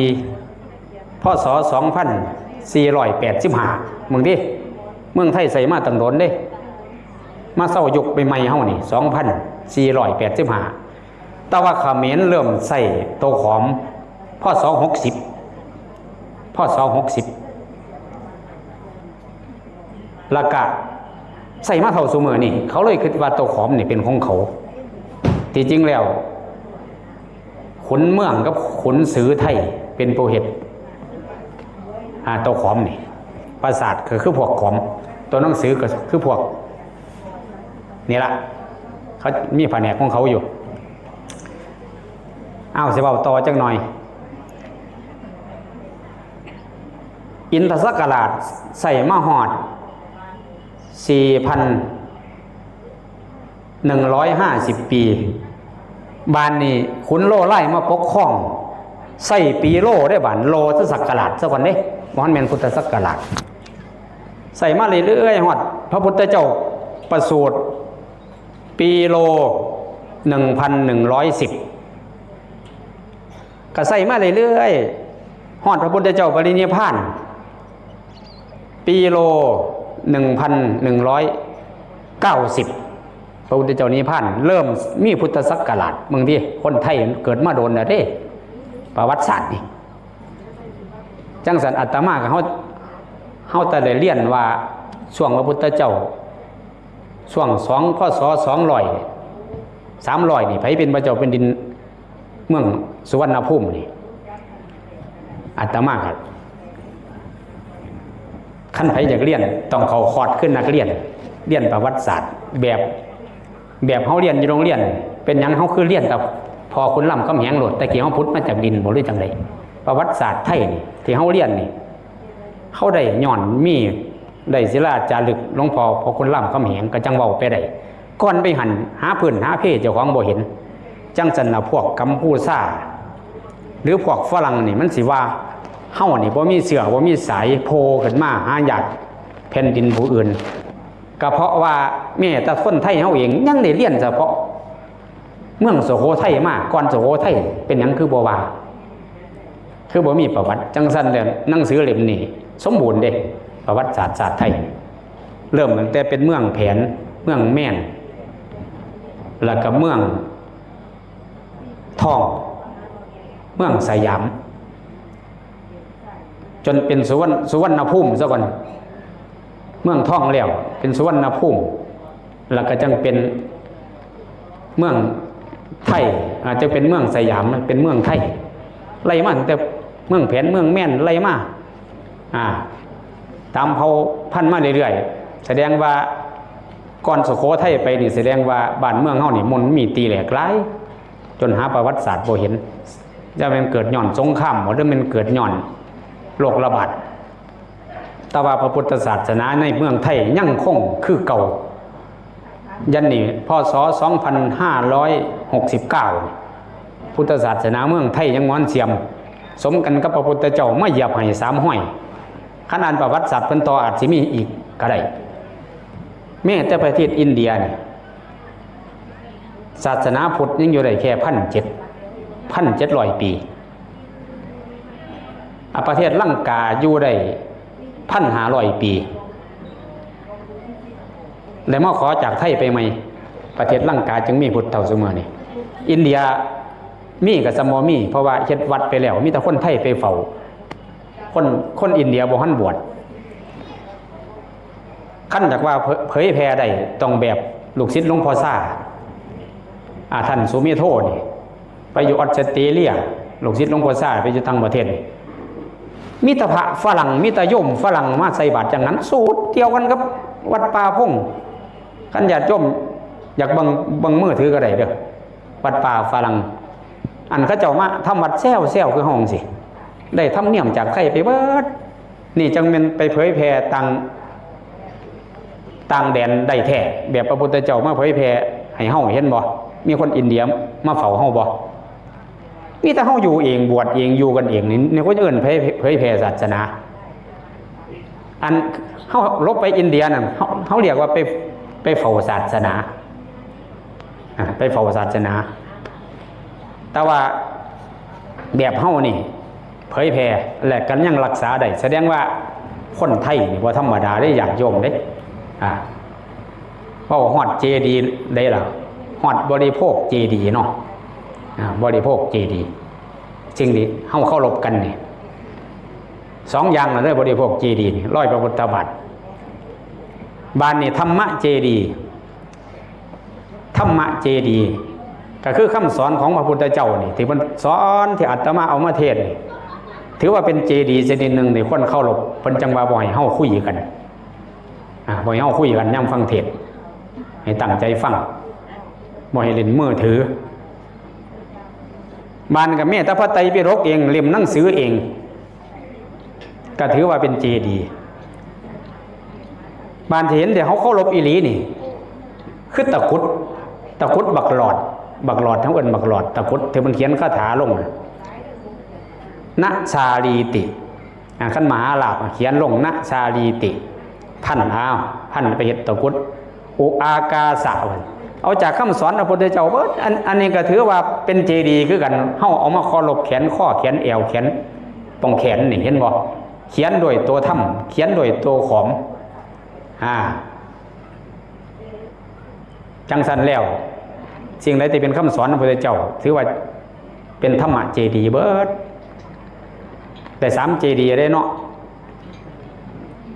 ພ.ສ. ສອງພັນສີ່ຮ້ອຍແປດສິບຫ້າ ເບິ່ງຕິ ເມືອງໄທໃຊ້ມາຕັ້ງດົນເດ້ ມາເຊົາຍຸກໃໝ່ໆເຮົານີ້ ສອງພັນສີ່ຮ້ອຍແປດສິບຫ້າ. ແຕ່ວ່າຂະເໝນເລີ່ມໃຊ້ໂຕຂອມ ພ.ສ. ຫົກສິບ ພ.ສ. ຫົກສິບ ແລ້ວກະໃຊ້ມາເທົ່າຊຸມື້ນີ້ ເຂົາເລີຍຄິດວ່າໂຕຂອມນີ້ເປັນຂອງເຂົາ. ທີ່ຈິງແລ້ວ ຂຸນເມືອງກັບຂຸນສືໄທເປັນຜູ້ເຮັດ ອ່າ ໂຕຂອມນີ້ ປາສາດກໍຄືພວກຂອມ ຕົວໜັງສືກໍຄືພວກ ນີ້ລະ ເຂົາມີພະແນກຂອງເຂົາຢູ່. ອ້າວ ຊິເວົ້າຕໍ່ຈັກໜ່ອຍ. ອິນທະສັກກະລາດໃຊ້ມາຮອດສີ່ພັນໜຶ່ງຮ້ອຍຫ້າສິບປີ ບາດນີ້ຂຸນໂລລາຍມາປົກຄອງ ໃຊ້ປີໂລເດ້ ບາດໂລທະສັກກະລາດຊະກ່ອນເດ້ ບໍ່ທັນແມ່ນພຸດທະສັກກະລາດ. ໃຊ້ມາເລື້ອຍໆ ຮອດພະພຸດທະເຈົ້າປະສູດ ປີໂລໜຶ່ງພັນໜຶ່ງຮ້ອຍສິບ ກໍໃຊ້ມາເລື້ອຍໆ ຮອດພະພຸດທະເຈົ້າປະລິນິບພານ ປີໂລໜຶ່ງພັນໜຶ່ງຮ້ອຍເກົ້າສິບ ພະພຸດທະເຈົ້ານິບພານ ເລີ່ມມີພຸດທະສັກກະລາດ. ເບິ່ງຕິ ຄົນໄທເກີດມາດົນແລ້ວເດ້ ປະຫວັດສາດນີ້. ຈັ່ງຊັ້ນອາດຕະມາກໍ ເຮົາ ເຮົາແຕ່ໄດ້ລຽນວ່າ ຊ່ວງພະພຸດທະເຈົ້າ ຊ່ວງສອງ ພ.ສ. ສອງຮ້ອຍ ສາມຮ້ອຍນີ້ ໃຜເປັນພະເຈົ້າແຜ່ນດິນເມືອງສຸວັນນະພູມນີ້? ອາດຕະມາກໍ ຄັນໃຜຢາກລຽນ ຕ້ອງເຂົ້າຄອດຄືນັກລຽນ ລຽນປະຫວັດສາດ ແບບ ແບບເຮົາລຽນຢູ່ໂຮງລຽນ. ເປັນຫຍັງເຮົາຄືລຽນແຕ່ພໍ່ຂຸນລຳຄຳແຫງໂລດ? ແຕ່ກີ້ເຮົາຜຸດມາຈາກດິນບໍ ຫຼືຈັ່ງໃດ? ປະຫວັດສາດໄທນີ້ ທີ່ເຮົາລຽນນີ້ ເຮົາໄດ້ຍ້ອນມີ ໄດ້ສິລາຈາລຶກຫຼວງພໍ່ ພໍ່ຂຸນລຳຄຳແຫງ ກໍຈັ່ງເວົ້າໄປໄດ້. ກ່ອນໄປຫັ້ນ ຫາພື້ນຫາເພເຈົ້າຂອງບໍ່ເຫັນ. ຈັ່ງຊັ້ນລະ ພວກກຳພູຊາ ຫຼືພວກຝຣັ່ງນີ້ ມັນຊິວ່າເຮົານີ້ບໍ່ມີເຊື້ອບໍ່ມີສາຍ ໂຜ່ຂຶ້ນມາຫາຍາດແຜ່ນດິນຜູ້ອື່ນ. ກໍເພາະວ່າແມ້ແຕ່ຄົນໄທເຮົາເອງຍັງໄດ້ລຽນສະເພາະເມືອງສຸໂຂໄທມາ ກ່ອນສຸໂຂໄທ. ເປັນຫຍັງຄືບໍ່ວ່າ ຄືບໍ່ມີປະຫວັດ? ຈັ່ງຊັ້ນແລ້ວ ໜັງສືເຫຼັ້ມນີ້ສົມບູນເດ້ ປະຫວັດສາດຊາດໄທ. ເລີ່ມຕັ້ງແຕ່ເປັນເມືອງແຜນ, ເມືອງແມນ ແລ້ວກໍເມືອງ ທອງ. ເມືອງສະຫຍາມ ຈົນເປັນສຸວັນ ສຸວັນນະພູມຊະກ່ອນ ເມືອງທອງແລ້ວເປັນສຸວັນນະພູມ ແລ້ວກໍຈັ່ງເປັນເມືອງໄທ ອາດຈະເປັນເມືອງສະຫຍາມ ເປັນເມືອງໄທ ໄລ່ມາຕັ້ງແຕ່ເມືອງແຜນ ເມືອງແມນ ໄລ່ມາ ອາ ຕາມເຜົ່າພັນມາເລື້ອຍໆ ສະແດງວ່າກ່ອນສຸໂຂໄທໄປນີ້ ສະແດງວ່າບ້ານເມືອງເຮົານີ້ມັນມີຕີແຫຼກຫຼາຍ ຈົນຫາປະຫວັດສາດບໍ່ເຫັນ ຈະແມ່ນເກີດຍ້ອນສົງຄາມບໍ່ ຫຼືແມ່ນເກີດຍ້ອນໂລກລະບາດ ແຕ່ວ່າພະພຸດທະສາສະໜາໃນເມືອງໄທຍັງຄົງຄືເກົ່າ ຢັນນີ້ ພ.ສ. ສອງພັນຫ້າຮ້ອຍຫົກສິບເກົ້າ ພຸດທະສາສະໜາເມືອງໄທຍັງງອນຊຽມ ສົມກັນກັບພະພຸດທະເຈົ້າມາຢຽບໃຫ້ສາມຮອຍ ຄັນອ່ານປະຫວັດສາດເພິ່ນຕໍ່ອາດຊິມີອີກກໍໄດ້ ແມ້ແຕ່ປະເທດອິນເດຍນີ້ ສາສະໜາພຸດຍັງຢູ່ໄດ້ແຄ່ພັນເຈັດ ພັນເຈັດຮ້ອຍປີ ອາ ປະເທດລັງກາຢູ່ໄດ້ພັນຫ້າຮ້ອຍປີ ແລ້ວມາຂໍຈາກໄທໄປໃໝ່ ປະເທດລັງກາຈຶ່ງມີພຸດເທົ່າຊຸມື້ນີ້ ອິນເດຍມີກໍສ່ຳບໍ່ມີ ເພາະວ່າເຮັດວັດໄປແລ້ວ ມີແຕ່ຄົນໄທໄປເຝົ້າ ຄົນ ຄົນອິນເດຍບໍ່ທັນບວດ ຄັນຢາກວ່າເຜີຍ ເຜີຍແຜ່ໄດ້ ຕ້ອງແບບລູກສິດຫຼວງພໍ່ຊາ ອາ ທ່ານສຸເມໂທນີ້ ໄປຢູ່ອອສເຕຣເລຍ ລູກສິດຫຼວງພໍ່ຊາໄປຢູ່ຕ່າງປະເທດນີ້ ມີແຕ່ພະຝຣັ່ງ ມີແຕ່ໂຍມຝຣັ່ງມາໃສ່ບາດຈັ່ງນັ້ນ ສູດດຽວກັນກັບວັດປ່າພົງ ຄັນຍາດໂຍມຢາກເບິ່ງ ເບິ່ງມືຖືກໍໄດ້ເດີ້ ວັດປ່າຝຣັ່ງ ອັນເຂົາເຈົ້າມາທຳວັດແຊວໆ ຄືເຮົາຈັ່ງຊີ້ ໄດ້ທຳນຽມຈາກໄທໄປເບິດ ນີ້ຈັ່ງແມ່ນໄປເຜີຍແຜ່ຕ່າງ ຕ່າງແດນໄດ້ແທ້ ແບບພະພຸດທະເຈົ້າມາເຜີຍແຜ່ໃຫ້ເຮົາເຫັນບໍ່? ມີຄົນອິນເດຍມາເຝົ້າເຮົາບໍ່? ມີແຕ່ເຮົາຢູ່ເອງ ບວດເອງ ຢູ່ກັນເອງ ນີ້ ນີ້ເຂົາເອີ້ນເຜີຍ ເຜີຍແຜ່ສາສະໜາ ອັນເຮົາຫຼົບໄປອິນເດຍນັ້ນ ເຮົາ ເຮົາລຽກວ່າໄປ ໄປເຝົ້າສາສະໜາ ອາ ໄປເຝົ້າສາສະໜາ ແຕ່ວ່າແບບເຮົານີ້ເຜີຍແຜ່ ແລະ ກໍຍັງຮັກສາໄດ້ ສະແດງວ່າຄົນໄທນີ້ບໍ່ທຳມະດາເດ້ ຍາດໂຍມເດ້ ອາ ເວົ້າຮອດເຈດີໄດ້ລະ ຮອດບໍລິໂພກເຈດີເນາະ ອາ ບໍລິໂພກເຈດີ ສິ່ງທີ່ເຮົາເຄົາລົບກັນນີ້ ສອງຢ່າງລະເດີ ບໍລິໂພກເຈດີນີ້ ລອຍພະພຸດທະບາດ ບາດນີ້ທຳມະເຈດີ ທຳມະເຈດີ ກໍຄືຄຳສອນຂອງພະພຸດທະເຈົ້ານີ້ ທີ່ເພິ່ນສອນ ທີ່ອາດຕະມາເອົາມາເທດນີ້ ຖືວ່າເປັນເຈດີຊະນິດໜຶ່ງທີ່ຄົນເຄົາລົບ ເພິ່ນຈັ່ງວ່າບໍ່ໃຫ້ເຮົາຄຸຍກັນ ອາ ບໍ່ໃຫ້ເຮົາຄຸຍກັນຍາມຟັງເທດ ໃຫ້ຕັ້ງໃຈຟັງ ບໍ່ໃຫ້ຫຼິ້ນມືຖື ບາດນີ້ກໍແມ້ແຕ່ພະໄຕປິດົກເອງ ເຫຼັ້ມໜັງສືເອງ ກໍຖືວ່າເປັນເຈດີ ບາດທີ່ເຫັນທີ່ເຮົາເຄົາລົບອີ່ຫຼີນີ້ ຄືຕະກຸດ ຕະກຸດບັກຫຼອດ ບັກຫຼອດ ເຮົາເອີ້ນບັກຫຼອດ ຕະກຸດທີ່ເພິ່ນຂຽນຄາຖາລົງນະ ນະຊາລີຕິ ອາ ຄັນມະຫາລາບຂຽນລົງ ນະຊາລີຕິ ພັນ ອ້າວ ພັນໄປເຮັດຕະກຸດ ອຸອາກາສະ ເອົາຈາກຄຳສອນພະພຸດທະເຈົ້າເບິດ ອັນ ອັນນີ້ກໍຖືວ່າເປັນເຈດີຄືກັນ ເຮົາເອົາມາເຄົາລົບແຂນຄໍ ແຂນແອວ ແຂນ ປ່ອງແຂນນີ້ ເຫັນບໍ່? ຂຽນດ້ວຍໂຕທຳ ຂຽນດ້ວຍໂຕຂອມ ອາ ຈັ່ງຊັ້ນແລ້ວ ສິ່ງໃດທີ່ເປັນຄຳສອນຂອງພະພຸດທະເຈົ້າ ຖືວ່າເປັນທຳມະເຈດີເບິດ ໄດ້ສາມເຈດີເດ້ເນາະ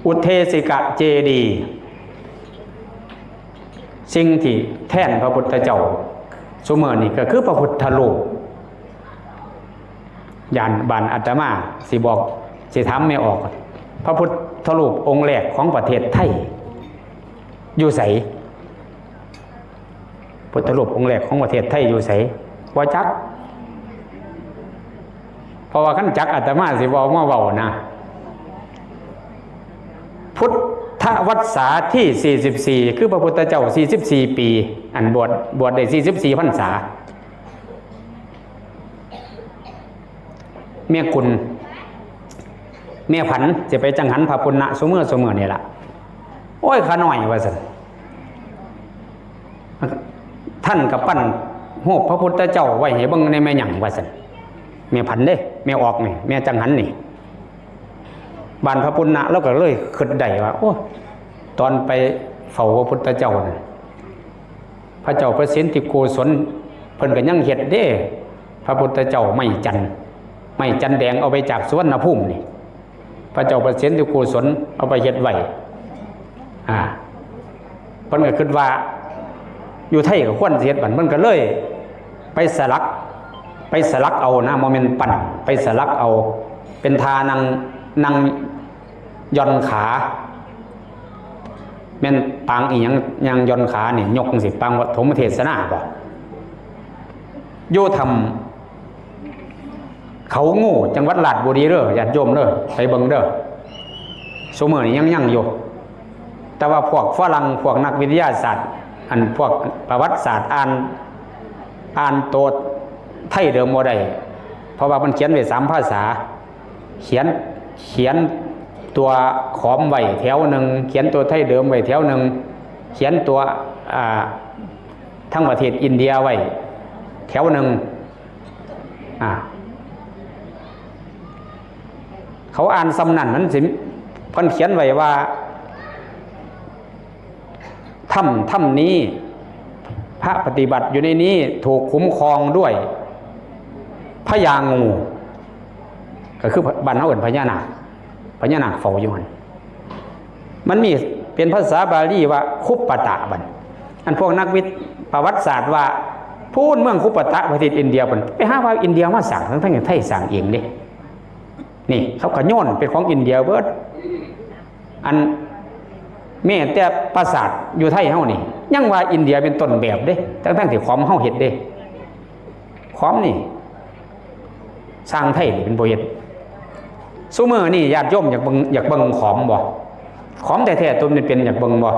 ອຸເທສິກະເຈດີ ສິ່ງທີ່ແທນພະພຸດທະເຈົ້າຊຸມື້ນີ້ກໍຄືພະພຸດທະຮູບ ຢ້ານບ້ານອາດຕະມາຊິບອກ ຊິຖາມແມ່ອອກ ພະພຸດທະຮູບອົງແລກຂອງປະເທດໄທຢູ່ໃສ? ພຸດທະຮູບອົງແລກຂອງປະເທດໄທຢູ່ໃສ? ບໍ່ຈັກ ເພາະວ່າຄັນຈັກອາດຕະມາຊິບໍ່ເອົາມາເວົ້ານະ ພຸດທະວັດສາທີສີ່ສິບສີ່ ຄືພະພຸດທະເຈົ້າສີ່ສິບສີ່ປີ ອັນບວດ ບວດໄດ້ສີ່ສິບສີ່ພັນສາ ແມ່ກຸນ ແມ່ຜັນ ຊິໄປຈັງຫັນພະປຸນນະຊຸມື້ ຊຸມື້ນີ້ລະ ໂອ້ຍ ຂ້ານ້ອຍ ວ່າຊັ້ນ ທ່ານກໍປັ້ນຮູບພະພຸດທະເຈົ້າໄວ້ໃຫ້ເບິ່ງແດ່ແມ່ຫຍັງ ວ່າຊັ້ນ ແມ່ຜັນເດ້ ແມ່ອອກນີ້ ແມ່ຈັງຫັນນີ້ ບ້ານພະປຸນນະ ລາວກໍເລີຍຄິດໄດ້ວ່າ ໂອ້ ຕອນໄປເຝົ້າພະພຸດທະເຈົ້ານັ້ນ ພະເຈົ້າພະສິນທິໂກສົນ ເພິ່ນກໍຍັງເຮັດເດ້ ພະພຸດທະເຈົ້າໄມ້ຈັນ ໄມ້ຈັນແດງເອົາໄປຈາກສຸວັນນະພູມນີ້ ພະເຈົ້າປະສິດທິໂກສົນເອົາໄປເຮັດໄວ້. ອ່າ ເພິ່ນກໍຄິດວ່າຢູ່ໄທກໍຄວນຊິເຮັດບັດ ເພິ່ນກໍເລີຍໄປສະຫຼັກ ໄປສະຫຼັກເອົານະ ບໍ່ແມ່ນປັ້ນ ໄປສະຫຼັກເອົາເປັນທ່ານັ່ງ ນັ່ງຢ່ອນຂາ ແມ່ນປາງອີ່ຫຍັງ ຍ່າງຢ່ອນຂານີ້ ຍົກຈັ່ງຊີ້ ປາງປະຖົມເທດສະນາບໍ? ຢູ່ຖ້ຳເຂົາງູ ຈັງຫວັດລາດບຸຣີເດີ ຍາດໂຍມເດີ ໄປເບິ່ງເດີ ຊຸມື້ນີ້ຍັງ ຍັງຢູ່. ແຕ່ວ່າພວກຝຣັ່ງ ພວກນັກວິທະຍາສາດ ອັນພວກປະຫວັດສາດ ອ່ານ ອ່ານໂຕໄທເດີມບໍ່ໄດ້ ເພາະວ່າເພິ່ນຂຽນໄວ້ສາມພາສາ ຂຽນ ຂຽນຕົວຂອມໄວ້ແຖວໜຶ່ງ ຂຽນຕົວໄທເດີມໄວ້ແຖວໜຶ່ງ ຂຽນຕົວ ອ່າ ທາງປະເທດອິນເດຍໄວ້ແຖວໜຶ່ງ. ອ່າ ເຂົາອ່ານສ່ຳນັ້ນ ມັນຊິ ເພິ່ນຂຽນໄວ້ວ່າ ຖ້ຳ ຖ້ຳນີ້ ພະປະຕິບັດຢູ່ໃນນີ້ ຖືກຄຸ້ມຄອງດ້ວຍພະຍາງູ ກໍຄືບ້ານເຮົາເອີ້ນພະຍານາກ ພະຍານາກເຝົ້າຢູ່ຫັ້ນ. ມັນມີເປັນພາສາບາລີວ່າຄຸບປະຕະ ບັດ ອັນພວກນັກວິທ ປະຫວັດສາດວ່າ ພູ້ນເມືອງຄຸບປະຕະ ປະເທດອິນເດຍ ເພິ່ນໄປຫາວ່າອິນເດຍມາສ້າງ ທັງໆທີ່ໄທສ້າງເອງເດ້. ນີ້ເຂົາກໍໂຍນເປັນຂອງອິນເດຍເບິດ. ອັນແມ້ແຕ່ປາສາດຢູ່ໄທເຮົານີ້ ຍັງວ່າອິນເດຍເປັນຕົ້ນແບບເດ້ ທັງໆທີ່ຂອມເຮົາເຮັດເດ້. ຂອມນີ້ ຊ່າງໄທນີ້ເປັນຜູ້ເຮັດ. ຊຸມື້ນີ້ຍາດໂຍມຢາກເບິ່ງ ຢາກເບິ່ງຂອມບໍ່? ຂອມແທ້ໆ ຕົວເປັນໆ ຢາກເບິ່ງບໍ່?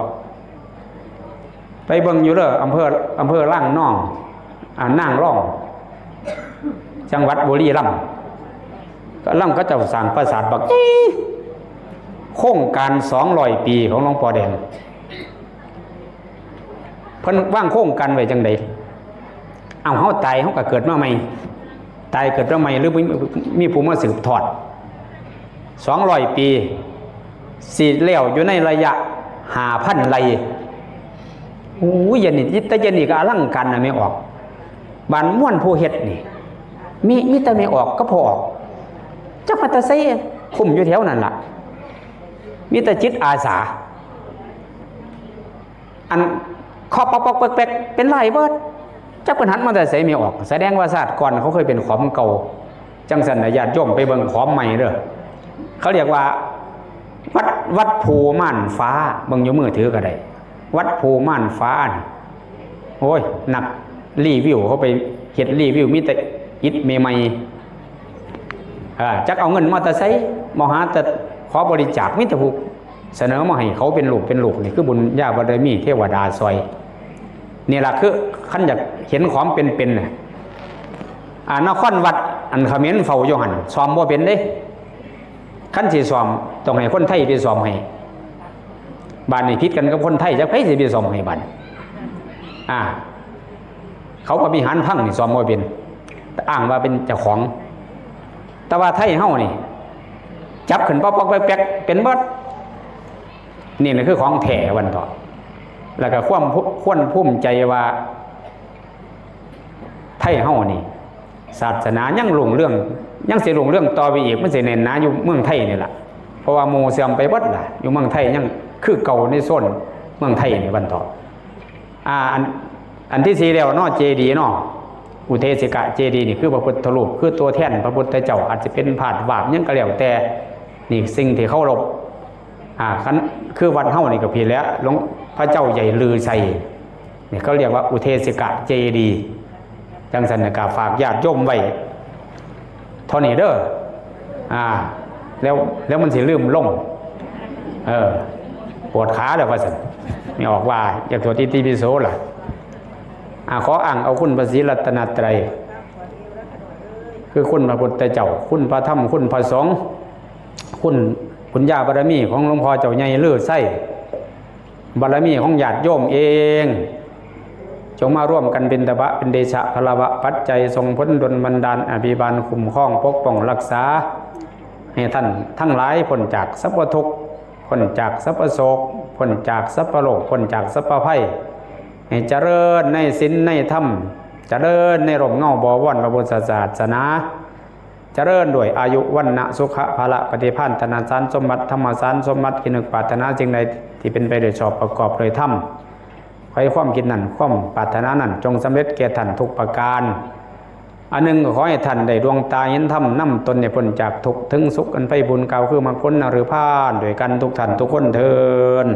ໄປເບິ່ງຢູ່ເດີ ອຳເພີ ອຳເພີລາງນອງ ອາ ນາງລອງ ຈັງຫວັດບຸລີລຳ ກຳລັງເຂົາເຈົ້າສ້າງປາສາດບັກໃຫຍ່ ໂຄງການສອງຮ້ອຍປີຂອງຫຼວງພໍ່ແດງ. ເພິ່ນວາງໂຄງການໄວ້ຈັ່ງໃດ? ເອົາ ເຮົາຕາຍ ເຮົາກໍເກີດມາໃໝ່ ຕາຍເກີດມາໃໝ່ ຫຼືມີ ມີຜູ້ມາສືບທອດ ສອງຮ້ອຍປີ ຊິແລ້ວຢູ່ໃນໄລຍະຫ້າພັນໄລ່. ໂອ້ຍ ຢ່ານີ້ ແຕ່ຢ່ານີ້ກໍອະລັງການນະແມ່ອອກ. ບ້ານມ່ວນຜູ້ເຮັດນີ້ ມີ ມີແຕ່ແມ່ອອກກັບພໍ່ອອກ ຈັກມາແຕ່ໃສ ຄຸ້ມຢູ່ແຖວນັ້ນລະ ມີແຕ່ຈິດອາສາ. ອັນເຄາະປອກໆແປັກໆ ເປັນລາຍເບິດ ຈັກເພິ່ນຫັນມາແຕ່ໃສແມ່ອອກ. ສະແດງວ່າຊາດກ່ອນເຂົາເຄີຍເປັນຂອມເກົ່າ. ຈັ່ງຊັ້ນນະ ຍາດໂຍມໄປເບິ່ງຂອມໃໝ່ເດີ ເຂົາລຽກວ່າ ວັດ ວັດພູມ່ານຟ້າ ເບິ່ງຢູ່ມືຖືກໍໄດ້ ວັດພູມ່ານຟ້ານີ້. ໂອ້ຍ ນັກຣີວິວເຂົາໄປເຮັດຣີວິວ ມີແຕ່ອິດໃໝ່ໆ ເອີ ຈັກເອົາເງິນມາແຕ່ໃສ ບໍ່ຫາແຕ່ຂໍບໍລິຈາກ ມີແຕ່ຜູ້ ສະເໜີມາໃຫ້ເຂົາເປັນຮູບເປັນໂລກ ນີ້ຄືບຸນຍາບາລະມີເທວະດາຊ່ອຍ. ນີ້ລະຄືຄັນຢາກເຫັນຂອງເປັນໆນະ ອາ ນະຄອນວັດ ອັນຂະເໝນເຝົ້າຢູ່ຫັ້ນ ສ້ອມບໍ່ເປັນເດ້. ຄັນຊິສ້ອມ ຕ້ອງໃຫ້ຄົນໄທໄປສ້ອມໃຫ້. ບາດນີ້ຜິດກັນກັບຄົນໄທ ຈັກໃຜຊິໄປສ້ອມໃຫ້ບາດນີ້. ອາ ເຂົາພະວິຫານພັງນີ້ສ້ອມບໍ່ເປັນ ອ້າງວ່າເປັນເຈົ້າຂອງ. ແຕ່ວ່າໄທເຮົານີ້ ຈັບຂຶ້ນປອກໆແປັກໆ ເປັນເບິດ. ນີ້ນະຄືຂອງແທ້ວັນເທາະ. ແລ້ວກໍຄວາມ ຄວນພູມໃຈວ່າ ໄທເຮົານີ້ ສາສະໜາຍັງຮຸ່ງເຮືອງ ຍັງຊິຮຸ່ງເຮືອງຕໍ່ໄປອີກ ມັນຊິແໜ້ນໜາຢູ່ເມືອງໄທນີ້ລະ ເພາະວ່າໝູ່ເສື່ອມໄປເບິດລະ ຢູ່ເມືອງໄທຍັງຄືເກົ່າໃນໂຊນເມືອງໄທນີ້ວັນເທາະ. ອາ ອັນ ອັນທີສີ່ແລ້ວເນາະ ເຈດີເນາະ ອຸເທສິກະເຈດີນີ້ຄືພະພຸດທະຮູບ ຄືຕົວແທນພະພຸດທະເຈົ້າ ອາດຈະເປັນພາດວາບຫຍັງກໍແລ້ວແຕ່ ນີ້ສິ່ງທີ່ເຄົາລົບ. ອາ ຄັນຄືວັດເຮົານີ້ກໍຜິດແຫຼະ ຫຼວງພະເຈົ້າໃຫຍ່ລືໄຊ ນີ້ເຂົາລຽກວ່າອຸເທສິກະເຈດີ. ຈັ່ງຊັ້ນກໍຝາກຍາດໂຍມໄວ້ເທົ່ານີ້ເດີ. ອາ ແລ້ວ ແລ້ວມັນຊິລືມລົງ ເອີ ປວດຂາແລ້ວວ່າຊັ້ນ. ແມ່ອອກວ່າຢາກສວດອິຕິປິໂສລະ. ອາ ຂໍອ້າງເອົາຄຸນພະສີລັດຕະນະໄຕ ຄືຄຸນພະພຸດທະເຈົ້າ ຄຸນພະທຳ ຄຸນພະສົງ ຄຸນບຸນຍາບາລະມີຂອງຫຼວງພໍ່ເຈົ້າໃຫຍ່ລືໄຊ ບາລະມີຂອງຍາດໂຍມເອງ ຈົ່ງມາລວມກັນເປັນຕະບະ ເປັນເດຊະ ພະລະວະ ປັດໄຈ ສົ່ງຜົນດົນບັນດານ ອະພິບານ ຄຸ້ມຄອງ ປົກປ້ອງ ຮັກສາ ໃຫ້ທ່ານທັງຫຼາຍພົ້ນຈາກສັບພະທຸກ ພົ້ນຈາກສັບພະໂສກ ພົ້ນຈາກສັບພະໂລກ ພົ້ນຈາກສັບພະໄພ ໃຫ້ຈະເລີນໃນສິນໃນທຳ ຈະເລີນໃນຮົ່ມເງົາບໍວອນພະພຸດທະສາສະໜາ. ຈະເລີນດ້ວຍອາຍຸ ວັນນະ ສຸຂະ ພະລະ ປະຕິພານ ທະນະສານສົມບັດ ທຳມະສານສົມບັດ ຄິດນຶກປາດຖະໜາສິ່ງໃດທີ່ເປັນໄປໂດຍຊອບ ປະກອບໂດຍທຳ ໃຫ້ຄວາມຄິດນັ້ນ ຄວາມປາດຖະໜານັ້ນ ຈົ່ງສຳເລັດແກ່ທ່ານທຸກປະການ. ອັນໜຶ່ງ ກໍຂໍໃຫ້ທ່ານໄດ້ດວງຕາເຫັນທຳ ນຳຕົນໃຫ້ພົ້ນຈາກທຸກ ເຖິງສຸກອັນໄພບູນ ກ່າວຄືມັກຜົນນະລືພານ ດ້ວຍກັນທຸກທ່ານທຸກຄົນເທີ້ນ.